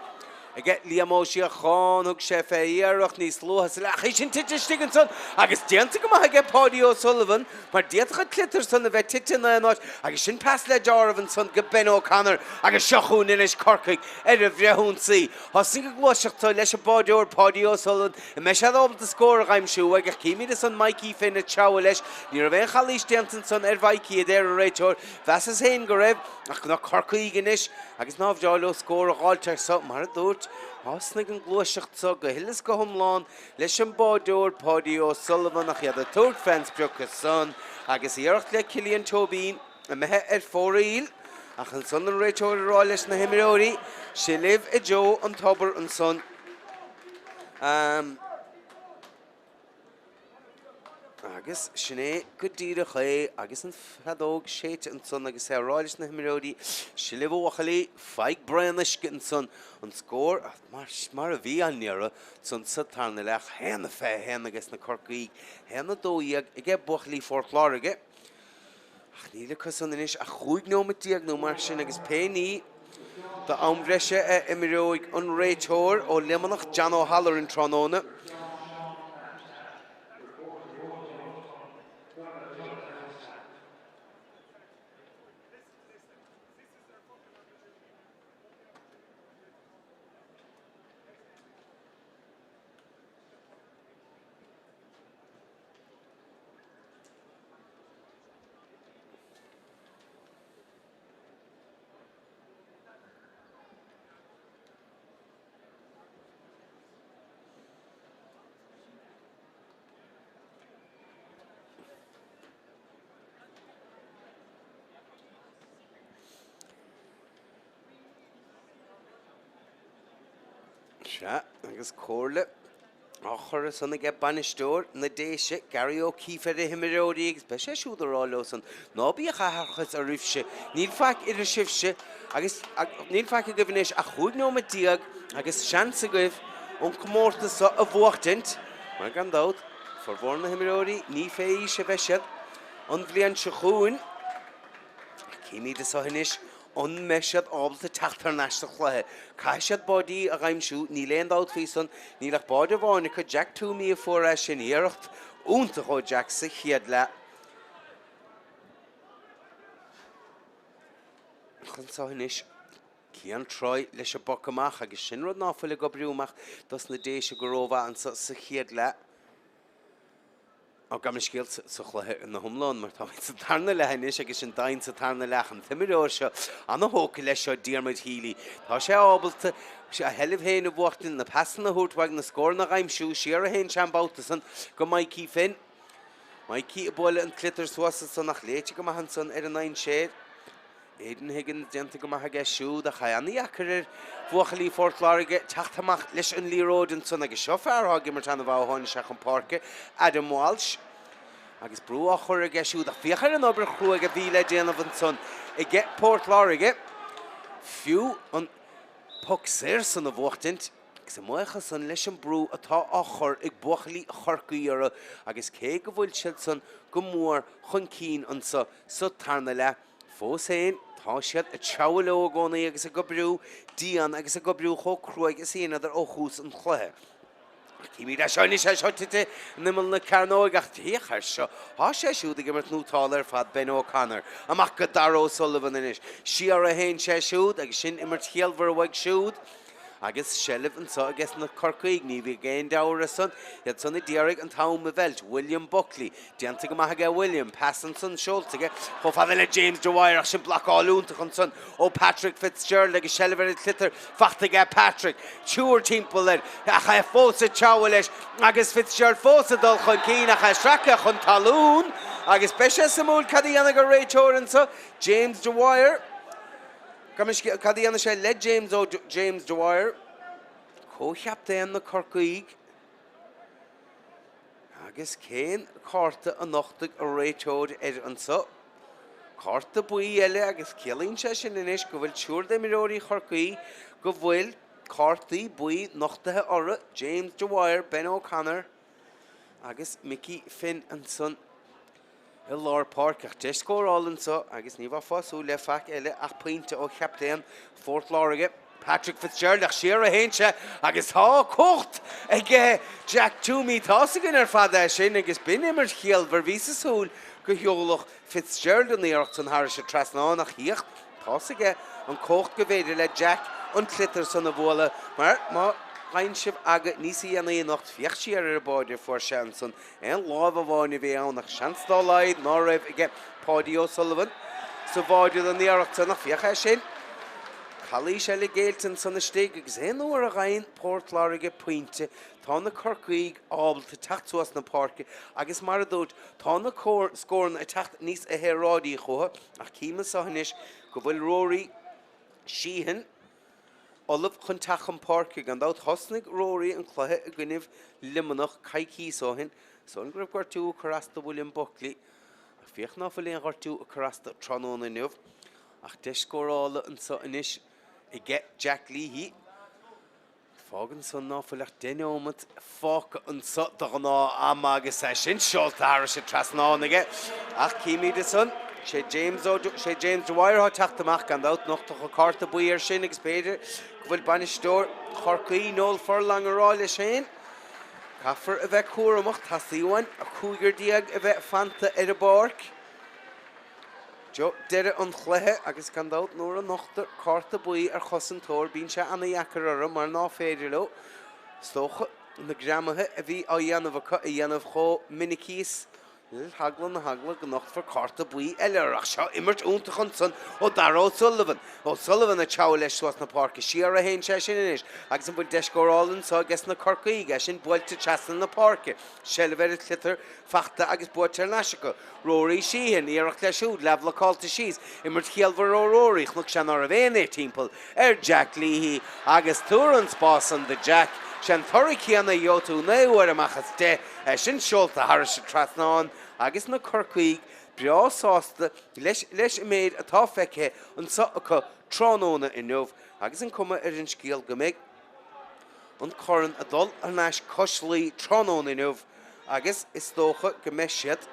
aige Liam Ó Síocháin, thug sé fé iarracht níos luaithe sa leath, ach é sin tite istigh ansan agus déanta go maith aige Páidí O'Sullivan mar d'fhéadfadh an sliotar san a bheith tite in aon áit agus sin pas le deáramh ansan go Ben O'Connor agus seo chugainn anois Corcaigh ar an bhfrithionsaí. Thosnaigh an ghluaiseacht so leis an báideoir Páidí O'Sullivan An mbeidh sé ábalta scór a dh'aimsiú uaidh ach címid ansan Mikey Finn ag treabhadh leis. Ní raibh aon chalaois déanta ansan ar Mhikey, a deir an réiteoir. Mheasas féin go raibh, ach na Corcaígh anois agus ná bhreá leo scór a dh'fháilt air so, mar a dúirt, thosnaigh an gluaiseacht so go huile is go hiomlán leis an báideoir Páidí O'Sullivan ach iad ag tabhairt fén sprioc ansan agus iarracht le Cillian Tóibín imithe ar fóraoil ach ansan an réiteoir ag rá leis na himreoirí, Seo libh i dtreo an tobair ansan. Agus sin é go díreach é agus an feadóg séidte ansan agus é ag rá leis na himreoirí, Seo libh a bhuachaillí, faigh braon uisce ansan. An scór mar a bhí á iarraidh ansan sa tarna leath, 1-21 aige sna Corcaígh, 1-12 aige buachaillí Phort Láirge. Ach níl acu san anois ach 15 nóimeat nó mar sin agus pé ní d'am breise a imreoidh an réiteoir ó Luimneach, John O'Halloran tráthnóna. Sea, agus comhairle á chur ansan aige bainisteoir na Déise, Gary O'Keeffe ar a himreoirí agus beidh sé siúd ag rá leo san, ná bíodh aithreachas oraibhse, níl faic idir sibhse agus, níl faic agaibh anois ach 15 nóimeat agus seans agaibh an comórtas seo a bhuachtaint, mar gan dabht, formhór na himreoirí ní fé aois a bheidh siad an bhliain seo chugainn. Címid anso anois An mbeidh siad ábalta teacht thar n-ais sa chluiche? Caithfidh siad báidí a dh'aimsiú, níl aon dabht faoi san. Níl ach báide amháin acu, Jack Toomey a fuair é sin. Iarracht iontach ó Jack sa chéad leath. Ach anso anois, Cian Troy leis an bpoc amach agus sin rud ná fuil ag oibriú amach dos na Déise go rómhaith anso sa chéad leath. Ó, gabh mo leithscéal sa chluiche ina hiomlán mar táimid sa tarna leath anois agus sin deimhin sa tarna leath an t-imreoir seo ana-thógtha leis seo Diarmuid Healy. Tá sé ábalta a sheilbh féin a bhuachtaint, na pasanna a thabhairt uaidh, na scóranna a dh'aimsiú, siar a théann sé an babhta san go Mikey Finn. Mikey ag bualadh an tsliotair suas ansan ach léite go maith ansan ar an dainséar. Aidan Higgins déanta go maith aige siúd ach é ana-dheacair ar bhuachaillí Phort Láirge teacht amach leis an liathróid ansan agus seo fear atá ag imirt ana-mhaith ó tháinig sé chun páirce, Adam Walsh, agus brú á chur aige siúd ach féach ar an obair chruaidh a bhí le déanamh ansan aige Port Láirge fiú an poc saor san a bhuachtaint. Agus amuigh ansan leis an brú atá á chur ag buachaillí Chorcaí orthu agus cé go bhfuil siad san go mór chun cinn anso sa tarna leath, Fós féin, tá siad ag treabhadh leo i gcónaí agus ag oibriú dian agus ag oibriú chomh cruaidh is a dheineadar ó thús an chluiche. Ach címid é seo anois, é seo tite in imeall na cearnóige ach féach air seo, tá sé siúd ag imirt nótála ar fad, Ben O'Connor. Amach go Darragh O'Sullivan anois. Siar a théann sé siúd agus sin imirt chiallmhar uaidh siúd. Agus seilbh anso ages na Corcaígh, ní bheidh aon deabhadh air san, iad san a d'iarraidh an t-am a mheilt, William Buckley, déanta go maith aige William, pas ansan seolta aige chomh fada le James Dwyer ach sin blocáil iontach ansan ó Patrick Fitzgerald agus seilbh ar an tsliotar fachta aige Patrick, triúr timpeall air ach é fós ag treabhadh leis agus Fitzgerald fós ag dul chun cinn ach é sractha chun talún agus beidh sé suimiúil cad a dhéanfaidh an réiteoir anso, James Dwyer. Cad a dhéanfaidh sé le James Ó James Dwyer, comhchaptaen na Corcaígh? Agus cén cárta a nochtfaidh an réiteoir air anso? Cárta buí eile agus ciallaíonn sé sin anois go bhfuil triúr d'imreoirí Chorcaí go bhfuil cártaí buí nochtaithe orthu, James Dwyer, Ben O'Connor agus Mickey Finn ansan. i lár páirce ach deis scórála anseo agus ní bheifeá ag súil le faic eile ach pointe ó chaptaen Phort Láirge, Patrick Fitzgerald ach siar a théann sé agus tá cumhacht aige Jack Twomey. Tá's againn ar fad é sin agus b'in imirt chiallmhar. Bhíos ag súil go sheolfadh Fitzgerald an iarracht san thairis an trasnán ach féach Tá's aige an cumhacht go bhféidir le Jack an sliotar san a bhualadh mar má fhaigheann sibh aga níos dhéanaí anocht féach siar ar an báide a fuair sé ansan Aon láimh amháin a bhí ann ach seans dá laghad ná raibh aige Páidí O'Sullivan sa bháide don iarracht san ach féach é sin. Calaois eile géillte ansan istigh agus aon uair a gheibheann Port Láirge pointe tá na Corcaígh ábalta teacht suas na páirce agus mar a dúirt tá na scóranna ag teacht níos saoráidí chucu ach cím anso anois go bhfuil Rory Sheehan ullamh chun teacht chun páirce. Gan dabht thosnaigh Rory an cluiche i gcoinnibh Luimneach coicíos ó shin. Is dóigh liom go raibh gortú ag cur as do William Buckley. Ach féach ná fuil aon ghortú ag cur as do tráthnóna inniu. Ach deis scórála anso anois aige Jack Leahy. Fágann san ná fuil ach 10 neomat fágtha anso de ghnáth am agus é sin seolta thairis an trasnán aige. Ach címid ansan, sé James Ó, sé James Dwyer atá ag teacht amach gan dabht, nochtadh an cárta buí air sin agus b'fhéidir go bhfuil bainisteoir Chorcaí, Noel Furlong, ag rá leis féin, caithfear a bheith cúramach, teastaíonn uainn cúigear a bheith fanta ar an bpáirc. Go deireadh an chluiche agus gan dabht nuair a nochtar cárta buí ar chosantóir bíonn sé ana-dheacair orthu mar ná féidir leo, is dócha, na greamaithe a bhí á dhéanamh acu a dhéanamh chomh minic is le heagla na heagla go nochtfar cárta buí eile orthu. Ach seo imirt iontach ansan ó Darragh O'Sullivan. O'Sullivan ag treabhadh leis suas na páirce. Siar a théann sé sin anois agus an bhfuil deis scórála anso ages na Corcaígh, é sin buailte trasna na páirce. Seilbh ar an tsliotar fachta agus buaite thar n-ais acu. Rory Sheehan, iarracht leis siúd, leathbhlocáilte síos, imirt chiallmhar ó Rory, chonaic sé ná raibh aon ní timpeall ar Jack Leahy agus tabhair an spás san do Jack, sé an toradh céanna a gheobhaidh tú 9 uair amach as 10, é sin seolta thairis an trasnán agus na Corcaígh breá sásta leis leis an méid atá feicthe anso acu tráthnóna inniu agus an cuma ar an scéal go mbeidh an corn ag dul thar n-ais cois Laoi tráthnóna inniu agus is dócha go mbeidh siad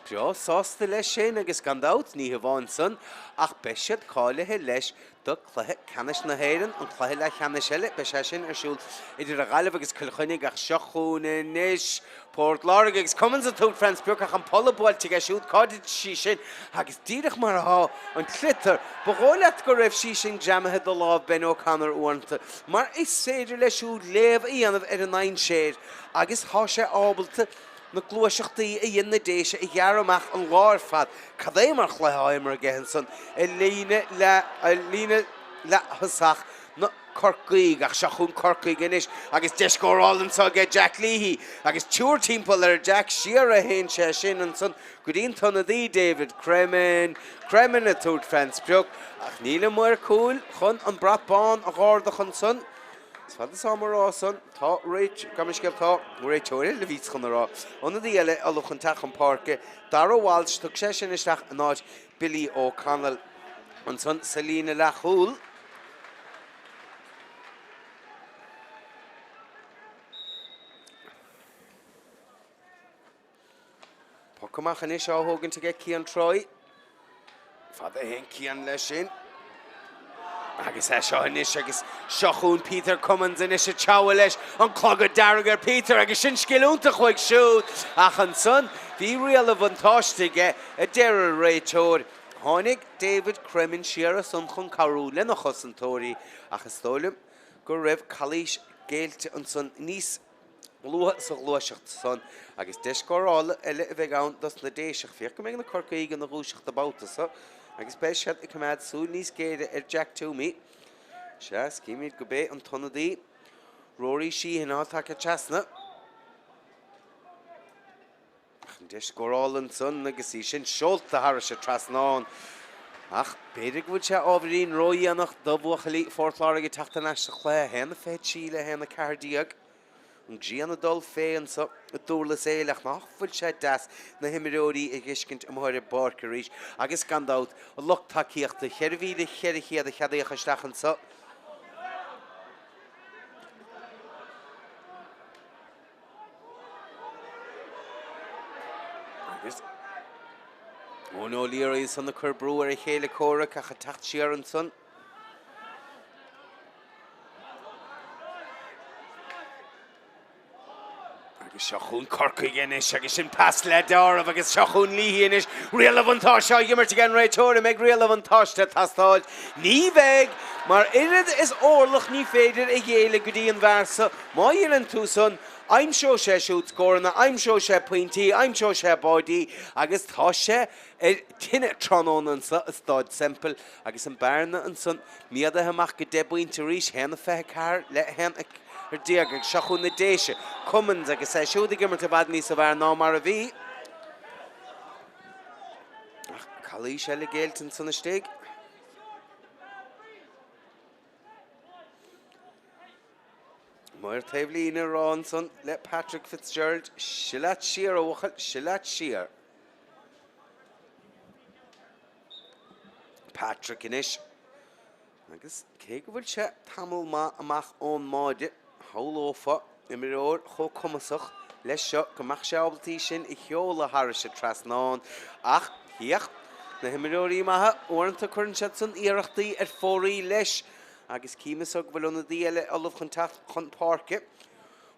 breá sásta leis sin agus gan dabht, ní hamháin san ach beidh siad cáilithe leis do Cluiche Ceannais na hÉireann, an cluiche leathcheannais eile, beidh sé sin ar siúl idir an Ghaillimh agus Cill Chainnigh ach seo chugainn anois Port Láirge agus Cummins ag tabhairt fén sprioc ach an polla buailte aige siúd, cá dtit sí sin? Agus díreach mar atá an tsliotar, ba dhóigh leat go raibh sí sin greamaithe de lámh Ben O'Connor uaireanta, mar is féidir leis siúd léamh a dhéanamh ar an ndainséar agus tá sé ábalta na gluaiseachtaí a dhein na Déise a ghearradh amach an lá ar fad. Cad é mar chluiche á imirt aige ansan i líne leath-thosach na Corcaígh. Ach seo chugainn Corcaigh anois agus deis scórála anso aige Jack Leahy agus triúr timpeall ar Jack. Siar a théann sé sin ansan go dtí an t-ionadaí David Cremin. Cremin ag tabhairt fén sprioc ach níl an maor cúil chun an brat bán a dh'ardach ansan. Is fada is am a rá san, tá réit, gabh mo leithscéal, tá réiteoir eile a bhíos chun a rá, ionadaí eile ullamh chun teacht chun páirce, Darragh Walsh, thug sé sin isteach in áit Billy O'Connell ansan sa líne leathchúil. Poc amach anois á thógaint aige Cian Troy. Fada a théann Cian leis sin. Agus é seo anois agus seo chugainn Peter Cummins anois ag treabhadh leis, an clogad dearg ar Peter agus sin scil iontach uaidh siúd ach ansan bhí riail an bhuntáiste aige a deir an réiteoir. Tháinig David Cremin siar ansan chun cabhrú lena chosantóirí ach is dóigh liom go raibh calaois géillte ansan níos luaithe sa ghluaiseacht san agus deis scórála eile a bheidh ann dos na Déise. Féach go mbeidh na Corcaígh ina dhúiseacht an babhta so agus beidh siad ag coimeád súil níos géire ar Jack Twomey. Sea, is címid go b'é an t-ionadaí Rory Sheehan atá tagtha trasna. Ach an deis scórála ansan agus í sin seolta thairis an trasnán. Ach b'fhéidir go bhfuil sé ábhairín ródhéanach do bhuachaillí Phort Láirge teacht thar n-ais sa chluiche, 1-23 le 1-14. An ghrian ag dul fé anso i nDurlas Éile ach nach bhfuil sé deas na himreoirí a dh'fheiscint amuigh ar an bpáirc arís agus gan dabht an lucht tacaíochta, 4,400 a cheadaíodh isteach anso. Agus Eoin O'Leary ansan ag cur brú ar a chéile comhraic ach ag teacht siar ansan. Agus seo chugainn Corcaigh anois agus sin pas le deáramh agus seo chugainn Leahy anois. Riail an bhuntáiste á imirt ag an réiteoir. An mbeidh riail an bhuntáiste ag teastáil? Ní bheidh, mar oiread is orlach ní féidir a ghéilleadh go dtí an bhfear so. Má dheineann tú san, aimseoidh sé siúd scóranna, aimseoidh sé pointí, aimseoidh sé báidí agus tá sé ar tine tráthnóna anso i Stáid Semple agus an bearna ansan méadaithe amach go deich bpointe arís, 1-24 le 1-14 agus seo chugainn na Déise, Cummins agus é siúd ag imirt i bhfad níosa bhfearr ná mar a bhí. Ach calaois eile géillte ansan istigh. Maor taobhlíne ag rá ansan le Patrick Fitzgerald, Sil leat siar, a bhuachaill, sil leat siar. Patrick anois. Agus cé go bhfuil sé tamall maith amach ón mbáide, shamhlófá imreoir chomh cumasach leis seo go mbeadh sé ábalta í sin a sheoladh thairis an trasnán. Ach féach, na himreoirí maithe, uaireanta cuireann siad san iarrachtaí ar fóraoil leis. Agus cím anso go bhfuil ionadaí eile ullamh chun teacht chun páirce.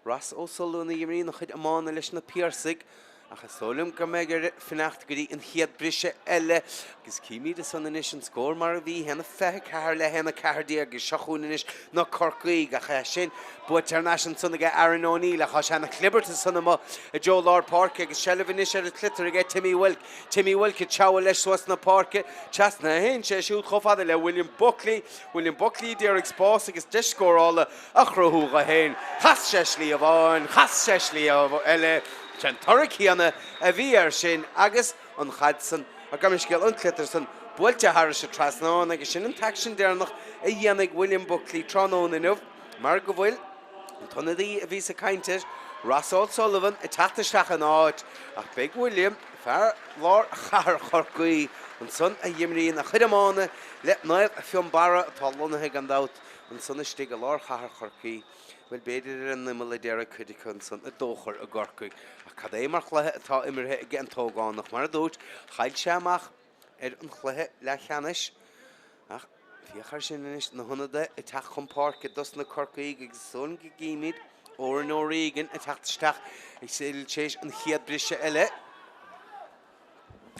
Ross O'Sullivan a dh'imríonn a chuid iomána leis na Piarsaigh, ach is dóigh liom go mbeidh air fanacht go dtí an chéad briseadh eile. Agus címid ansan anois an scór mar a bhí, 1-24 le 1-14 agus seo chugainn anois na Corcaígh ach é sin buaite thar n-ais ansan aige Aaron O'Neill ach tá sé ina chlibirt ansan amuigh i dtreo lár páirce agus seilbh anois ar an tsliotar aige Timmy Wilk. Timmy Wilk ag treabhadh leis suas na páirce, trasna a théann sé siúd chomh fada le William Buckley. William Buckley ag iarraidh spás agus deis scórála a chruthú dho fhéin. Chas sé slí amháin, chas sé slí eile, sé an toradh céanna a bhí air sin agus an chaid san, gabh mo leithscéal, an tsliotar san buailte thairis an trasnán agus sin an t-aicsean deireanach a dhéanfaidh William Buckley tráthnóna inniu mar go bhfuil An t-ionadaí a bhíos ag caint air, Ross O'Sullivan, ag teacht isteach ina áit, ach beidh William, fear lár chathair Chorcaí, ansan a dh'imríonn a chuid iomána le Naomh Fionnbarra, atá lonnaithe gan dabht ansan istigh i lár chathair Chorcaí, bhuel b'fhéidir ar an imeall a déarfaidh cuid acu ansan i dTóchar i gCorcaigh. Ach cad é mar chluiche atá imeartha aige an t-ógánach. Mar a dúirt, chaill sé amach ar an chluiche leathcheannais ach féach air sin anois, na hionadaithe ag teacht chun páirce dos na Corcaígh agus is dóigh liom go gcímid Odhrán O'Regan ag teacht isteach ag tar éis an chéad briseadh eile.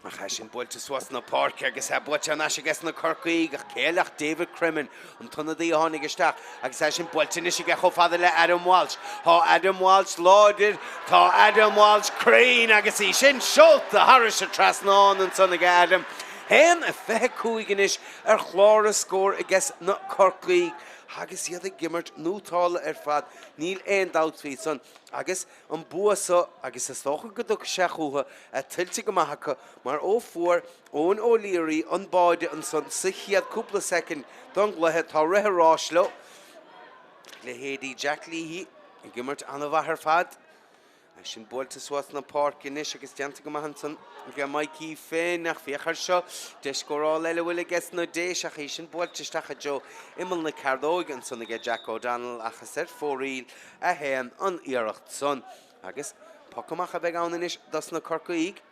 Ach é sin buailte suas na páirce agus é buaite thar n-ais aige na Corcaígh ach cé eile ach David Cremin, an t-ionadaí a tháinig isteach agus é sin buailte anois aige chomh fada le Adam Walsh. Tá Adam Walsh láidir, tá Adam Walsh cruinn agus í sin seolta thairis an trasnán ansan aige Adam. 1-25 anois ar chlár na scór aige na Corcaígh agus iad ag imirt nótála ar fad, níl aon dabht faoi san. Agus an bua so, agus is dócha go dtiocfaidh sé chucu, tuillte go maith acu mar ó fuair Eoin O'Leary an báide ansan sa chéad cúpla soicind don gcluiche, tá rith an ráis leo. Leithéidí Jack Leahy ag imirt an-mhaith ar fad. É sin buailte suas na páirce anois agus déanta go maith ansan aige Mikey Finn ach féach air seo, deis scórála eile a bhfuil aige sna Déise ach í sin buailte isteach i dtreo imeall na cearnóige ansan aige Jack O'Donnell ach is ar fóraoil a théann an iarracht san. Agus poc amach a bheidh ann anois dos na Corcaígh.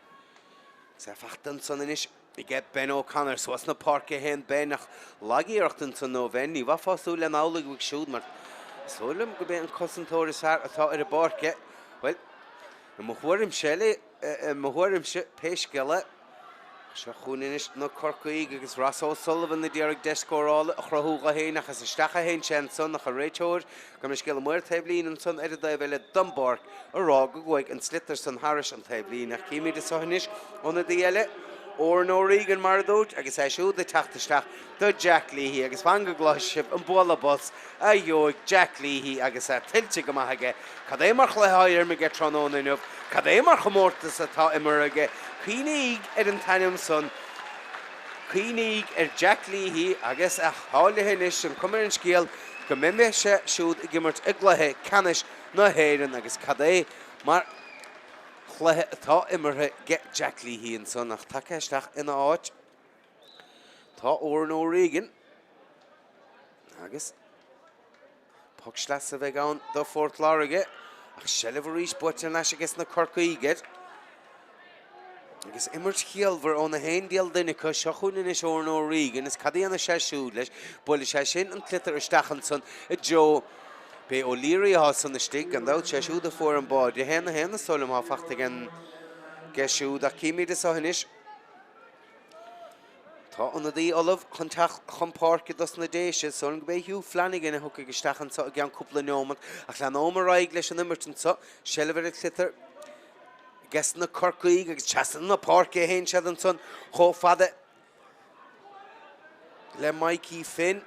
Is é fachta ansan anois. Aige Ben O'Connor suas na páirce a théann Ben ach lag-iarracht ansan ó Bhen. Ní bheifeá ag súil len amhlaidh uaidh siúd mar is dóigh liom gurb é an cosantóir is fearr atá ar an bpáirc é. Bhuel, i mo thuairimse, i mo thuairimse, pé scéal é. Seo chugainn anois na Corcaígh agus Ross O'Sullivan a d'iarraidh deis scórála a chruthú dho fhéin ach is isteach a théann sé ansan ach an réiteoir, gabh mo leithscéal, an maor taobhlíne ansan ar an dtaobh eile den bpáirc a rá go gcuaigh an sliotar san thairis an taobhlíne ach címid anso anois ionadaí eile, Odhrán O'Regan mar a dúirt agus é siúd ag teacht isteach do Jack Leahy agus fan go gcloisfidh sibh an bualadh bos a gheobhaidh Jack Leahy agus é tuillte go maith aige. Cad é mar chluiche atá imeartha aige tráthnóna inniu? Cad é mar chomórtas atá imeartha aige? Cuimhnígh ar an t-ainm san. Cuimhnígh ar Jack Leahy agus é cáilithe anois, an cuma ar an scéal go mbeidh sé siúd ag imirt i gcluiche ceannais na hÉireann agus cad é mar chluiche atá imeartha ag Jack Leahy ansan ach tagtha isteach ina áit. Tá Odhrán O'Regan agus poc sleasa a bheidh ann do Phort Láirge ach seilbh arís buaite thar n-ais aige sna Corcaígh air. Agus imirt chiallmhar óna haon diabhal duine acu, seo chugainn anois Odhrán O'Regan is cad a dhéanfaidh sé siúd leis? Buailfidh sé sin an tsliotar isteach ansan i dtreo B'é O'Leary atá san istigh, gan dabht, sé siúd a fuair an báide. 1-1 is dóigh liom atá fachta aige siúd ach címid anso anois. Tá ionadaí ullamh chun teacht chun páirce dos na Déise. Is dóigh liom gurb é Hugh Flanagan a thiocfaidh isteach anseo i gceann cúpla neomat. Ach leanóm ar aghaidh leis an imirt anseo. Seilbh ar an tsliotar aige sna Corcaígh agus trasna na páirce a théann siad ansan chomh fada le Mikey Finn.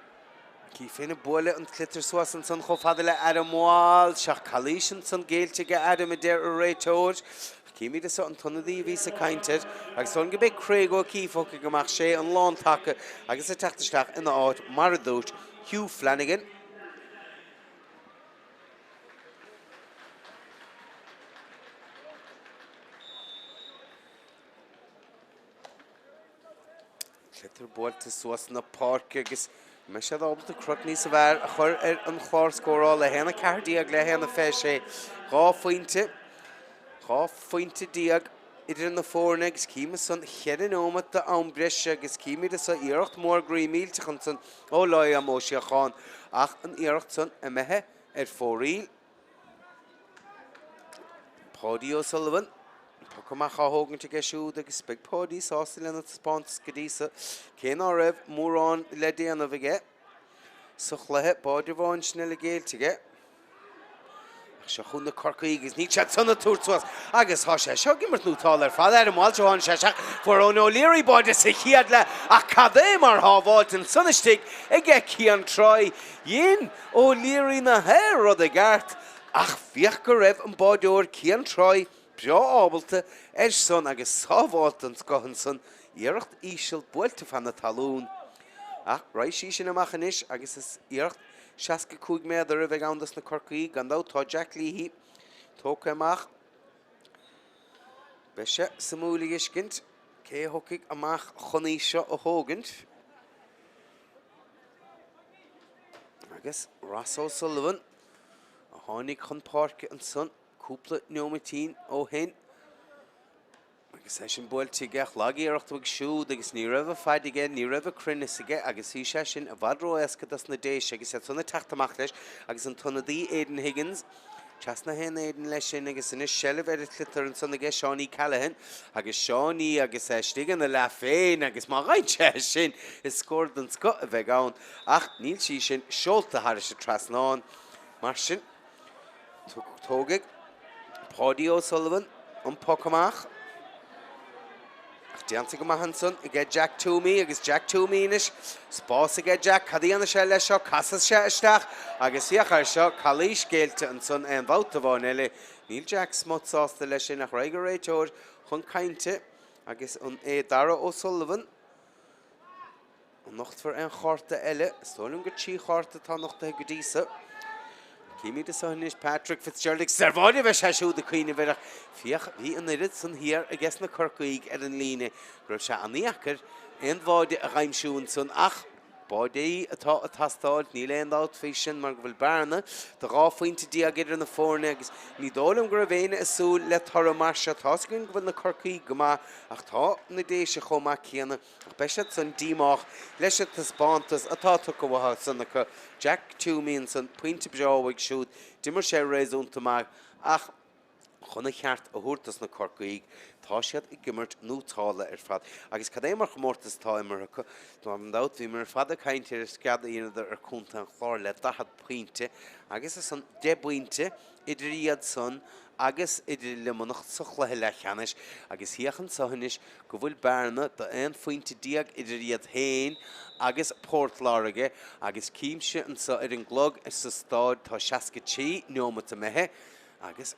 Mikey Finn ag bualadh an tsliotair suas ansan chomh fada le Adam Walsh ach calaois ansan géillte aige Adam a deir an réiteoir. Címid anso an t-ionadaí a bhíos ag caint air agus is dóigh liom gurb é Craig O'Keefe a thiocfaidh amach, sé an lántaca agus ag teacht isteach ina áit mar a dúirt Hugh Flanagan. Sliotar buailte suas na páirce agus an mbeidh siad ábalta crot níosa bhfearr a chur ar an chlár scórála. 1-14 le 1-26. 2 phointe, 12 phointe idir na foirne agus címid ansan cheithre neomat d'am breise agus címid anso iarracht mhór groí millteach ansan ó Liam Ó Síocháin ach an iarracht san imithe ar fóraoil. Páidí O'Sullivan, an poc amach á thógaint aige siúd agus beidh Páidí sásta lena taispeántas go dtí so, cé ná raibh mórán le déanamh aige sa chluiche. Báide amháin sin eile géillte aige. Ach seo chugainn na Corcaígh agus níl siad san ag tabhairt suas agus tá sé seo ag imirt nótálta ar fad. Adam Walsh a tháinig sé isteach, fuair Eoin O'Leary báide sa chéad leath ach cad é mar shábháilt ansan istigh aige Cian Troy. Dhein O'Leary na haon rud i gceart ach féach go raibh an báideoir Cian Troy breá ábalta air san agus sábháilt den scoth ansan, iarracht íseal buailte fan na talún. Ach raghaidh sí sin amach anois agus is iarracht 65 méadar a bheidh ann dos na Corcaígh. Gan dabht tá Jack Leahy tógtha amach. Beidh sé suimiúil a fheiscint cé a thiocfaidh amach chun í seo a thógaint. Agus Ross O'Sullivan a tháinig chun páirce ansan cúpla neomaitín ó shin. Agus é sin buailte aige, ach lag-iarracht uaidh siúd agus ní raibh an faid aige, ní raibh an cruinneas aige agus bhí sé sin i bhfad ró-éasca dos na Déise agus iad san ag teacht amach leis agus an t-ionadaí Aidan Higgins Trasna a théann Aidan leis sin agus anois seilbh ar an tsliotar ansan aige Seánie Callaghan agus Seánie agus é istigh ina leath féin agus má fhaigheann sé é sin is scór den scoth a bheidh ann ach níl sí sin seolta thairis an trasnán. Mar sin tógfaidh Páidí O'Sullivan an poc amach. Ach déanta go maith ansan aige Jack Toomey agus Jack Toomey anois. Spás aige Jack, cad a dhéanfaidh sé leis seo? Casfaidh sé isteach agus féach air seo, calaois géillte ansan aon bhabhta amháin eile. Níl Jack smut sásta leis sin ach raghaidh an réiteoir chun cainte agus an é Dara O'Sullivan An nochtfar aon chárta eile? Is dóigh liom gur 3 chárta atá nochtaithe go dtí so. Címid anso anois Patrick Fitzgerald agus ar bháide a bheidh sé siúd ag cuimhneamh air ach féach, bhí an oiread san thiar aige sna Corcaígh ar an líne go raibh sé an-dheacair aon bháide a dh'aimsiú ansan ach. Báide atá ag teastáil, níl aon dabht faoi sin mar go bhfuil bearna de 12 phointe idir na foirne agus ní dóigh liom go raibh éinne ag súil le toradh mar seo. Tá's againn go bhfuil na Corcaígh go maith ach tá na Déise chomh maith céanna ach beidh siad san díomách leis an taispeántas atá tugtha uathu san acu. Jack Twomey ansan, pointe breá uaidh siúd, d'imir sé réasúnta maith ach Chun a cheart a thabhairt dos na Corcaígh, tá siad ag imirt nótálta ar fad. Agus cad é mar chomórtas atá imeartha acu? Gan dabht, bhíomar ar fad ag caint ar an scead a dheineadar ar Chontae an Chláir le 40 pointe, agus ansan 10 bpointe idir iad san agus idir Luimneach sa chluiche leathcheannais. Agus féach anso anois go bhfuil bearna de 11 phointe idir iad féin agus Port Láirge agus címse anso ar an gclog sa stáid tá 63 neomat imithe. Agus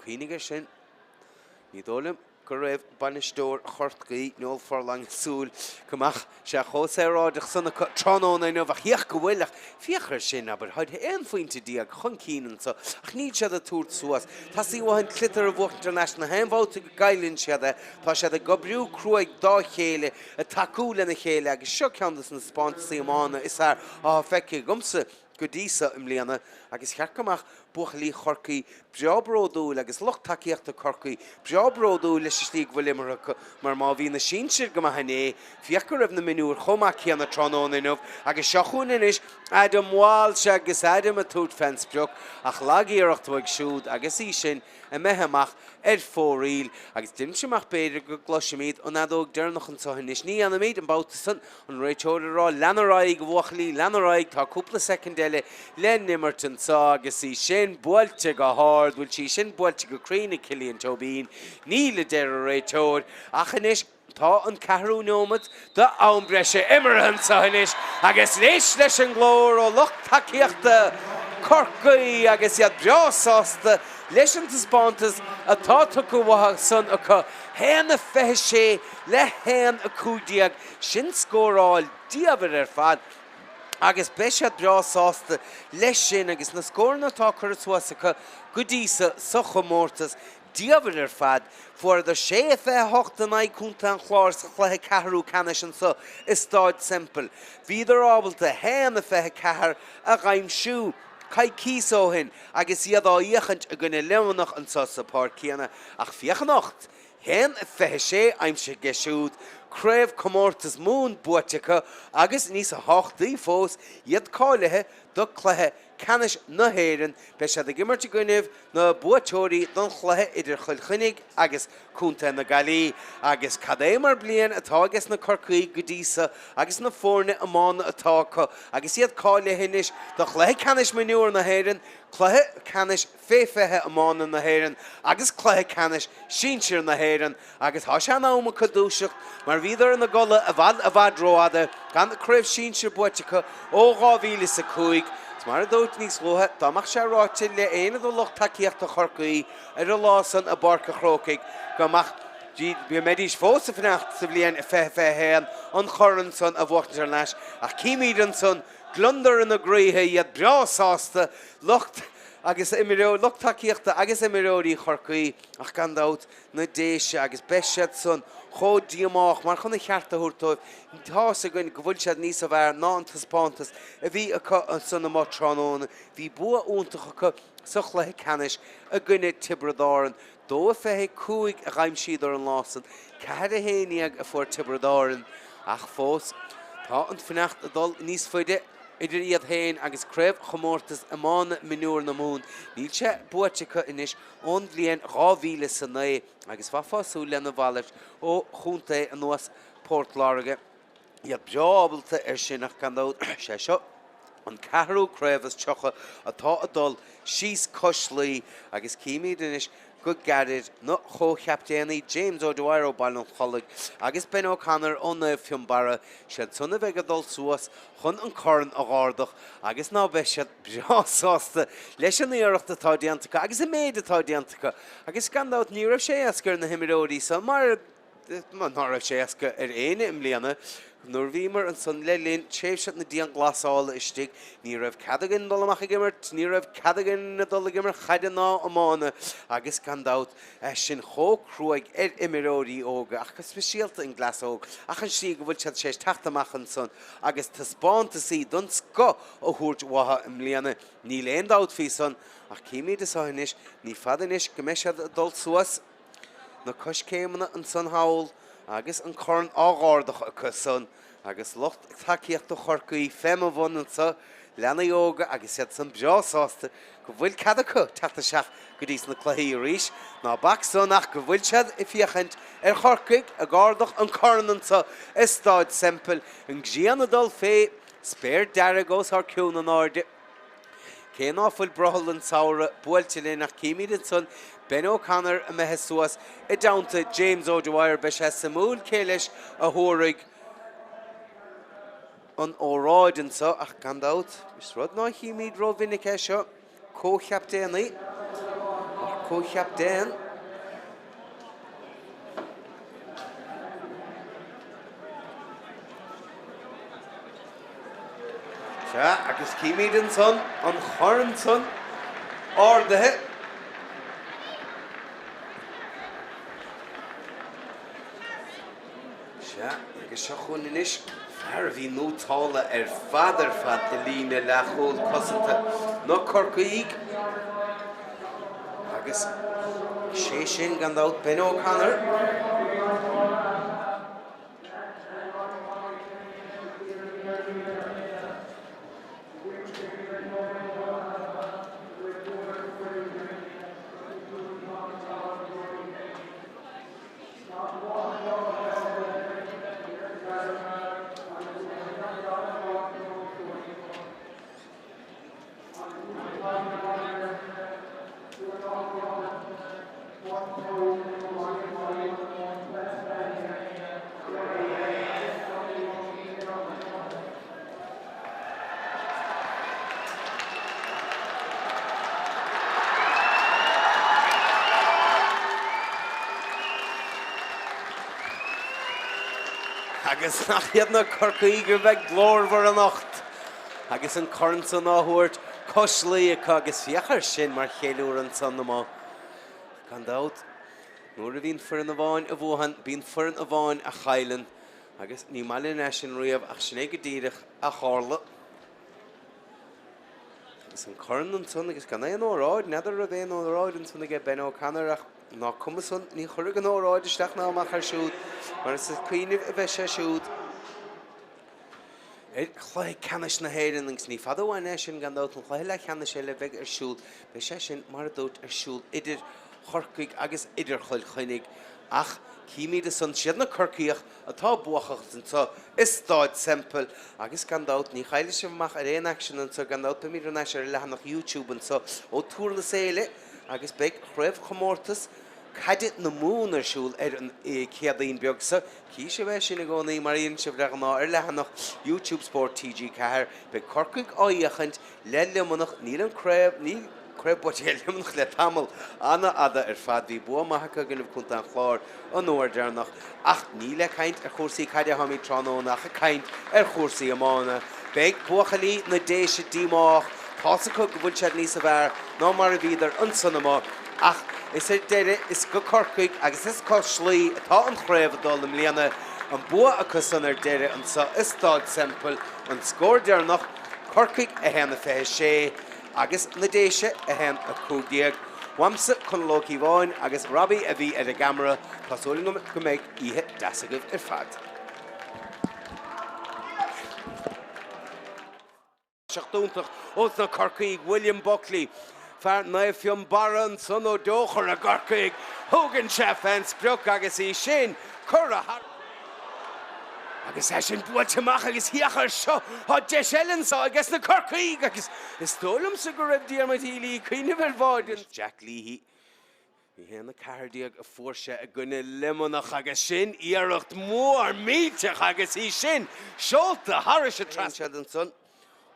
cuimhnigh air sin, ní dóigh liom go raibh bainisteoir Chorcaí, Noel Furlong, ag súil go mbeadh sé chomh saoráideach san acu tráthnóna inniu, ach féach go bhfuil, ach féach air sin, abair, táid 11 phointe chun cinn anso, ach níl siad ag tabhairt suas. Teastaíonn uathu an sliotar a bhuachaint thar n-ais na haon bhabhta go gcailleann siad é. Tá siad ag oibriú cruaidh dá chéile, ag tacú lena chéile agus seo ceann de na taispeántasaí iomána is fearr atá feicthe agamsa. go dtí so i mbliana agus cheart go mbeadh buachaillí Chorcaí breá bródúil agus lucht tacaíochta Chorcaí breá bródúil leis an slí go bhfuil imeartha acu mar má bhí na sinsir go maith inné, féach go raibh na mionúir chomh maith céanna tráthnóna inniu agus seo chugainn anois Adam Walsh agus Adam ag tabhairt fén sprioc ach lag-iarracht uaidh siúd agus í sin imithe amach ar fóraoil agus deirimse amach b'fhéidir go gcloisfimid an fheadóg deireanach anseo anois. Ní dhéanfaimid, an babhta san, an réiteoir ag rá lean ar aghaidh, a bhuachaillí, lean ar aghaidh, tá cúpla soicind eile le n-imirt anseo agus í sin buailte go hard, bhfuil sí sin buailte go cruinn ag Cillian Tóibín? Níl, a deir an réiteoir, ach anois. Tá an ceathrú neomat d'am breise imeartha anseo anois agus éist leis an nglór ó lucht tacaíochta Chorcaí agus iad breá sásta leis an taispeántas atá tugtha uathu san acu, 1-26 le 1-15, sin scóráil diamhair ar fad agus beidh siad breá sásta leis sin agus na scóranna atá curtha suas acu go dtí so sa chomórtas. Diamhair ar fad. Fuaireadar 6-28 in aghaidh Contae an Chláir sa chluiche ceathrú ceannais anso i Stáid Semple. Bhíodar ábalta 1-24 a dh'aimsiú coicíos ó shin agus iad á fhiachaint i gcoinne Luimneach anso sa pháirc chéanna ach féach anocht, 1-26 aimsithe aige siúd, Craobh Comórtas Mumhan buaite acu agus níos tábhachtaí fós, iad cáilithe do cluiche Ceannais na hÉireann. Beidh siad ag imirt i gcoinnibh na buaiteoirí don chluiche idir Chill Chainnigh agus Contae na Gaillimhe. Agus cad é mar bliain atá ages na Corcaígh go dtí so agus na foirne iomána atá acu agus iad cáilithe anois do chluiche ceannais mionúr na hÉireann, cluiche ceannais fé 20 iomána na hÉireann agus cluiche ceannais sinsir na hÉireann agus tá sé in am acu dúiseacht mar bhíodar ina gcodladh i bhfad i bhfad rófhada gan craobh sinsir buaite acu ó 2005. Is mar a dúirt níos luaithe, dá mbeadh sé ráite le éinne de lucht tacaíochta Chorcaí ar an lá san i bPáirc an Chrócaigh go mbeadh go mbeidís fós ag fanacht sa bhliain 2021 an chorn san a bhuachaint thar n-ais ach címid ansan gliondar ina gcroíthe, iad breá sásta, lucht agus imreoirí, lucht tacaíochta agus imreoirí Chorcaí ach gan dabht na Déise agus beidh siad san chomh díomách mar chun a cheart a thabhairt dóibh tá's againn go bhfuil siad níosa bhfearr ná an taispeántas a bhí acu ansan amuigh tráthnóna. Bhí bua iontach acu sa chluiche ceannais i gcoinne Tiobraid Árann. 2-25 a dh'aimsíodar an lá san, 4-11 a fuair Tiobraid Árann ach fós tá an fanacht ag dul níos faide idir iad féin agus Craobh Chomórtas Iomána Mionúr na Mumhan. Níl sé buaite acu anois ón bhliain 2009 agus bheifeá ag súil lena mhalairt ó chontae ar nós Port Láirge. Iad breá ábalta air sin ach gan dabht sé seo an ceathrú craobh is 30 atá ag dul síos cois Laoi agus címid anois go gairid na comhchaptaenaí James O'Dwyer ó Baile an Chollaigh agus Ben O'Connor ó Naomh Fionnbarra, siad san a bheidh ag dul suas chun an corn a dh'ardach agus ná beidh siad breá sásta leis an iarracht atá déanta acu agus an méid atá déanta acu agus gan dabht ní raibh sé éasca ar na himreoirí san mar. Ná raibh sé éasca ar éinne i mbliana. Nuair a bhíomar ansan le linn tréimhse na dianghlasála istigh, ní raibh cead againn dul amach ag imirt, ní raibh cead againn dul ag imirt chaide ná iomána agus gan dabht, sin chomh cruaidh ar imreoirí óga ach go speisialta an gcleas óg ach an slí go bhfuil siad tar éis teacht amach ansan agus taispeántasaí den scoth a thabhairt uathu i mbliana, níl aon dabht faoi san ach címid anso anois, ní fada anois go mbeidh siad ag dul suas. na coiscéimeanna ansan thall agus an corn á dh'ardach acu san agus lucht tacaíochta Chorcaí fé mo bhun anso, leanaí óga agus iad san breá sásta go bhfuil cead acu teacht isteach go dtí sna cluichí arís. Ná bac san ach go bhfuil siad ag féachaint ar Chorcaigh ag ardach an corn anso i Stáid Semple, an ghrian ag dul fé spéir dearg os ár cionn in airde. Cé ná fuil brothall an tsamhraidh buailte linn ach címid ansan Ben O'Connor imithe suas i dteannta James O'Dwyer. Beidh sé suimiúil cé leis a thabharfaidh an óráid anso ach gan dabht is rud ná chímid rómhinic é seo, comhchaptaenaí mar comhchaptaen. Sea, agus címid ansan an chorn san ardaithe. Sea, agus seo chugainn anois fear a bhí nótálta ar fad ar fad i líne leathchúl cosanta na Corcaígh. Agus sé sin, gan dabht, Ben O'Connor. Agus nach iad na Corcaígh a bheidh glórmhar anocht! Agus an corn san á thabhairt cois Laoi acu agus féach air sin mar cheiliúradh ansan amuigh. Gan dabht, nuair a bhíonn foireann amháin a bhuachan, bíonn foireann amháin a chailleann agus ní maith linn é sin riamh ach sin é go díreach a tharla. Agus an corn ansan agus gan aon óráid, n'fheadar raibh aon óráid ansan aige Ben O'Connor ach ná cuma san, ní chuirfidh an óráid isteach ná amach air siúd mar is ag cuimhneamh a bheidh sé siúd. Ar chluiche ceannais na hÉireann, agus ní fada uainn é sin gan dabht, an cluiche leathcheannais eile a bheidh ar siúl, beidh sé sin, mar a dúirt, ar siúl idir Chorcaigh agus idir Chill Chainnigh. Ach címid ansan, siad na Corcaíoch atá buacach anseo i Stáid Semple agus gan dabht, ní chaillfidh sibh amach ar aon aicsean anseo, gan dabht, beimid thar n-ais ar an leathanach YouTube anseo ó Túr na Céile agus beidh craobhchomórtas Caide na Mumhan ar siúl ar an Céadaoin beag seo. Chífidh sibh é sin i gcónaí, mar a dhéanann sibh de ghnáth, ar leathanach YouTube Spórt TG4. Beidh Corcaigh á fhiachaint le Luimneach. Níl an craobh, níl craobh buaite ag Luimneach le tamall an-fhada ar fad. Bhí bua maith acu i gcoinnibh Contae an Chláir an uair deireanach. Ach ní le caint ar chúrsaí caide atáimid tráthnóna ach ag caint ar chúrsaí iomána. Beidh buachaillí na Déise díomách, tá's acu go bhfuil siad níosa bhfearr ná mar a bhíodar ansan amuigh. Ach is ar deireadh is go Corcaigh agus is cois Laoi atá an chraobh ag dul i mbliana. An bua acu san ar deireadh anso i Stáid Semple, an scór deireanach, Corcaigh 1-26 agus na Déise 1-15. Uaimse, Conall Ó Cíobháin agus Robbie a bhí ar an gceamara, tá súil agam go mbeidh oíche deas agaibh ar fad. Toiseacht iontach ós na Corcaígh, William Buckley, fear Naomh Fionnbarra ansan ó Dheochair i gCorcaigh. Thugann sé fén sprioc agus í sin curtha thar. Agus é sin buailte amach agus féach air seo, tá deis eile anso ages na Corcaígh agus is dóigh liomsa go raibh Diarmuid Healy ag cuimhneamh ar bháide. Jack Leahy. 1-14 a fuair sé i gcoinne Luimneach agus sin iarracht mhór millteach agus í sin seolta thairis an trasnán. Siad ansan.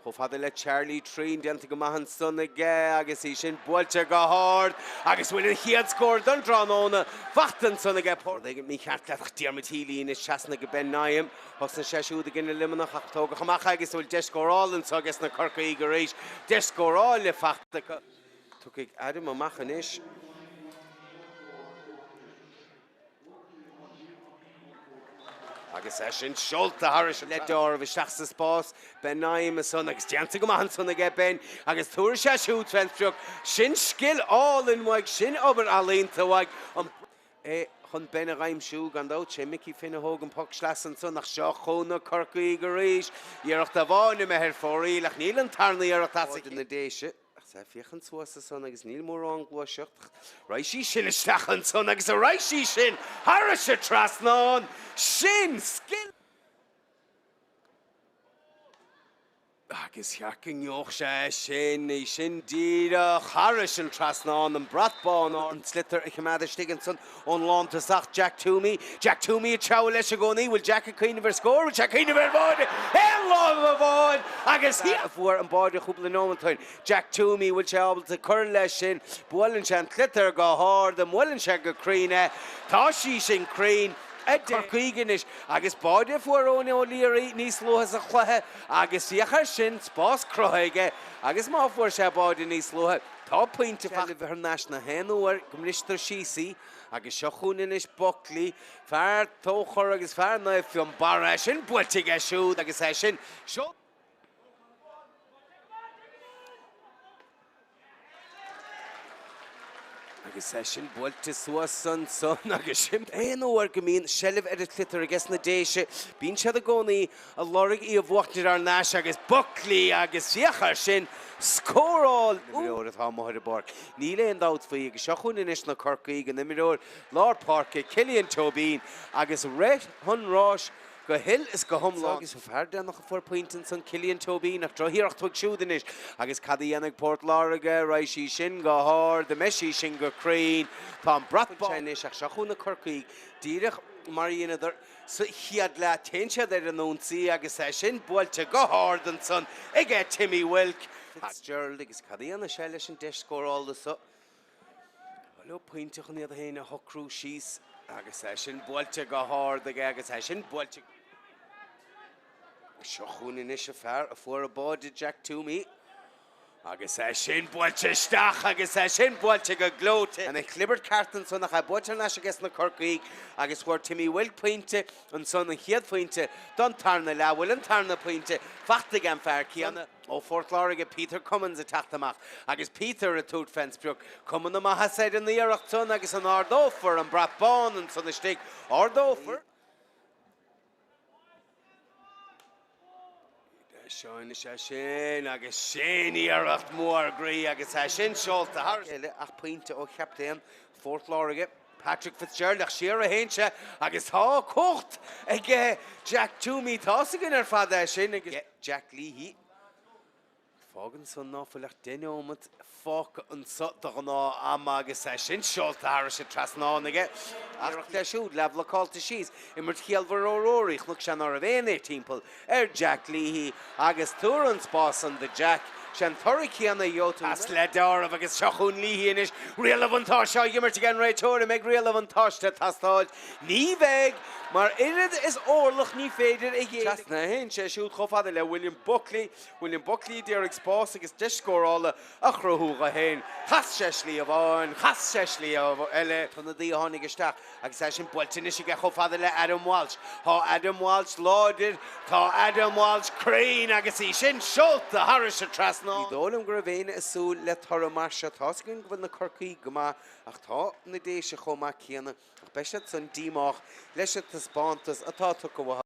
Chomh fada le Charlie Treen, déanta go maith ansan aige agus í sin buailte go hard agus bhfuil an chéad scór don tráthnóna faighte ansan aige. Rud éigin mícheart leat ach Diarmuid Healy anois trasna go Ben Nyam. Thosnaigh sé siúd i gcoinne Luimneach ach tógadh amach é agus bhfuil deis scórála anso aige sna Corcaígh arís. Deis scórála faighte acu. Tiocfaidh Adam amach anois. Agus é sin seolta thairis le deáramh isteach sa spás, Ben Nyam ansan agus déanta go maith ansan aige Ben agus tabharfaidh sé siúd fén sprioc. Sin scil álainn uaidh, sin obair ealaíonta uaidh. An é chun Ben a dh'aimsiú, gan dabht. Sé Mickey Finn a thóg an poc sleasa ansan ach seo chugainn na Corcaígh arís. Iarracht amháin imithe ar fóraoil ach níl an tarna iarracht as a na Déise. Ach sea, féachaint suas ansan agus níl mórán gluaiseacht. Raghaidh sí sin isteach ansan agus a raghaidh sí sin thairis an trasnán! Sin scil! Agus cheart go ngeobhadh sé é sin, í sin díreach thairis an trasnán, an brat bán an sliotar a choimeád istigh ansan ón lántosach, Jack Toomey. Jack Toomey ag treabhadh leis i gcónaí. Bhfuil Jack ag cuimhneamh ar scór? Bhfuil sé ag cuimhneamh ar bháide? Aon lámh amháin agus a fuair an báide chúpla nóiméad ó shin. Jack Toomey, bhfuil sé ábalta cur leis sin? Buaileann sé an sliotar go hard, an mbuaileann sé go cruinn é? Tá sí sin cruinn. Corcaígh anois agus báide a fuair Eoin O'Leary níos luaithe sa chluiche agus féach air sin, spás cruthaithe aige agus má fuair sé báide níos luaithe, Tá pointe faighte thar n-ais na haon uair go mbristear síos í agus seo chugainn anois Buckley, fear Tóchar agus fear Naomh Fionnbarra, é sin buailte aige siúd agus é sin seolta. Agus é sin buailte suas ansan agus sin aon uair go mbíonn seilbh ar an tsliotar aige sna Déise, bíonn siad i gcónaí ag lorg í a bhuachtaint thar n-ais agus Buckley agus féach air sin, scóráil! Imreoir atá amuigh ar an bpáirc, níl aon dabht faoi agus seo chugainn anois na Corcaígh, an imreoir lár páirce Cillian Tóibín agus rith an ráis go huile is go hiomlán. Agus an fear deireanach a fuair pointe ansan Cillian Tóibín ach drochiarracht uaidh siúd anois agus cad a dhéanfaidh Port Láirge, raghaidh sí sin go hard, an mbeidh sí sin go cruinn, tá an brat bán anois ach seo chugainn na Corcaígh díreach mar a dheineadar Sa chéad leath, téann siad ar an ionsaí agus é sin buailte go hard ansan aige Timmy Wilk. Fitzgerald agus cad a dhéanfaidh sé leis an deis scórála so? Ba leo pointe chun iad féin a shocrú síos agus é sin buailte go hard aige agus é sin buailte. Seo chugainn anois an fear a fuair an báide Jack Toomey. Agus é sin buailte isteach agus é sin buailte go gleoite. Ana chlibirt ceart ansan ach é buailte thar n-ais aige sna Corcaígh agus fuair Timmy Wilk pointe ansan, an chéad phointe don tarna leath. Bhfuil an tarna pointe faighte ag an fear céanna ó Phort Láirge, Peter Cummins ag teacht amach agus Peter ag tabhairt fén sprioc. Cuma na maitheasa ar an iarracht san agus an ardófar an brat bán ansan istigh? Ardófar. Seo anois é sin agus sin iarracht mhór groí agus é sin seolta thar chéile ach pointe ó chaptaen Phort Láirge, Patrick Fitzgerald ach siar a théann sé agus tá cumhacht aige Jack Toomey. Tá's againn ar fad é sin agus Jack Leahy. Fágann san ná fuil ach 10 neomat fágtha anso de ghnáth am agus é sin seolta thairis an trasnán aige. Ach leis siúd leathbhlocáilte síos, imirt chiallmhar ó Rory, chonaic sé ná raibh aon fhear timpeall ar Jack Leahy agus tabhair an spás san do Jack. Sé an toradh céanna a gheobhaidh tú. Pas le deáramh agus seo chugainn Leahy anois. Riail an bhuntáiste á imirt ag an réiteoir. An mbeidh riail an bhuntáiste ag teastáil? Ní bheidh, mar oiread is orlach ní féidir a ghéilleadh. Trasna a théann sé siúd chomh fada le William Buckley. William Buckley d'iarraidh spás agus deis scórála a chruthú dho fhéin. Chas sé slí amháin, chas sé slí eile. T-ionadaí a tháinig isteach agus é sin buailte anois aige chomh fada le Adam Walsh. Tá Adam Walsh láidir, tá Adam Walsh cruinn agus í sin seolta thairis an trasnán. Ní dóigh liom go raibh éinne ag súil le toradh mar seo. Tá's againn go bhfuil na Corcaígh go maith ach tá na Déise chomh maith céanna. Ach beidh siad san díomách leis an taispeántas atá tugtha uathu.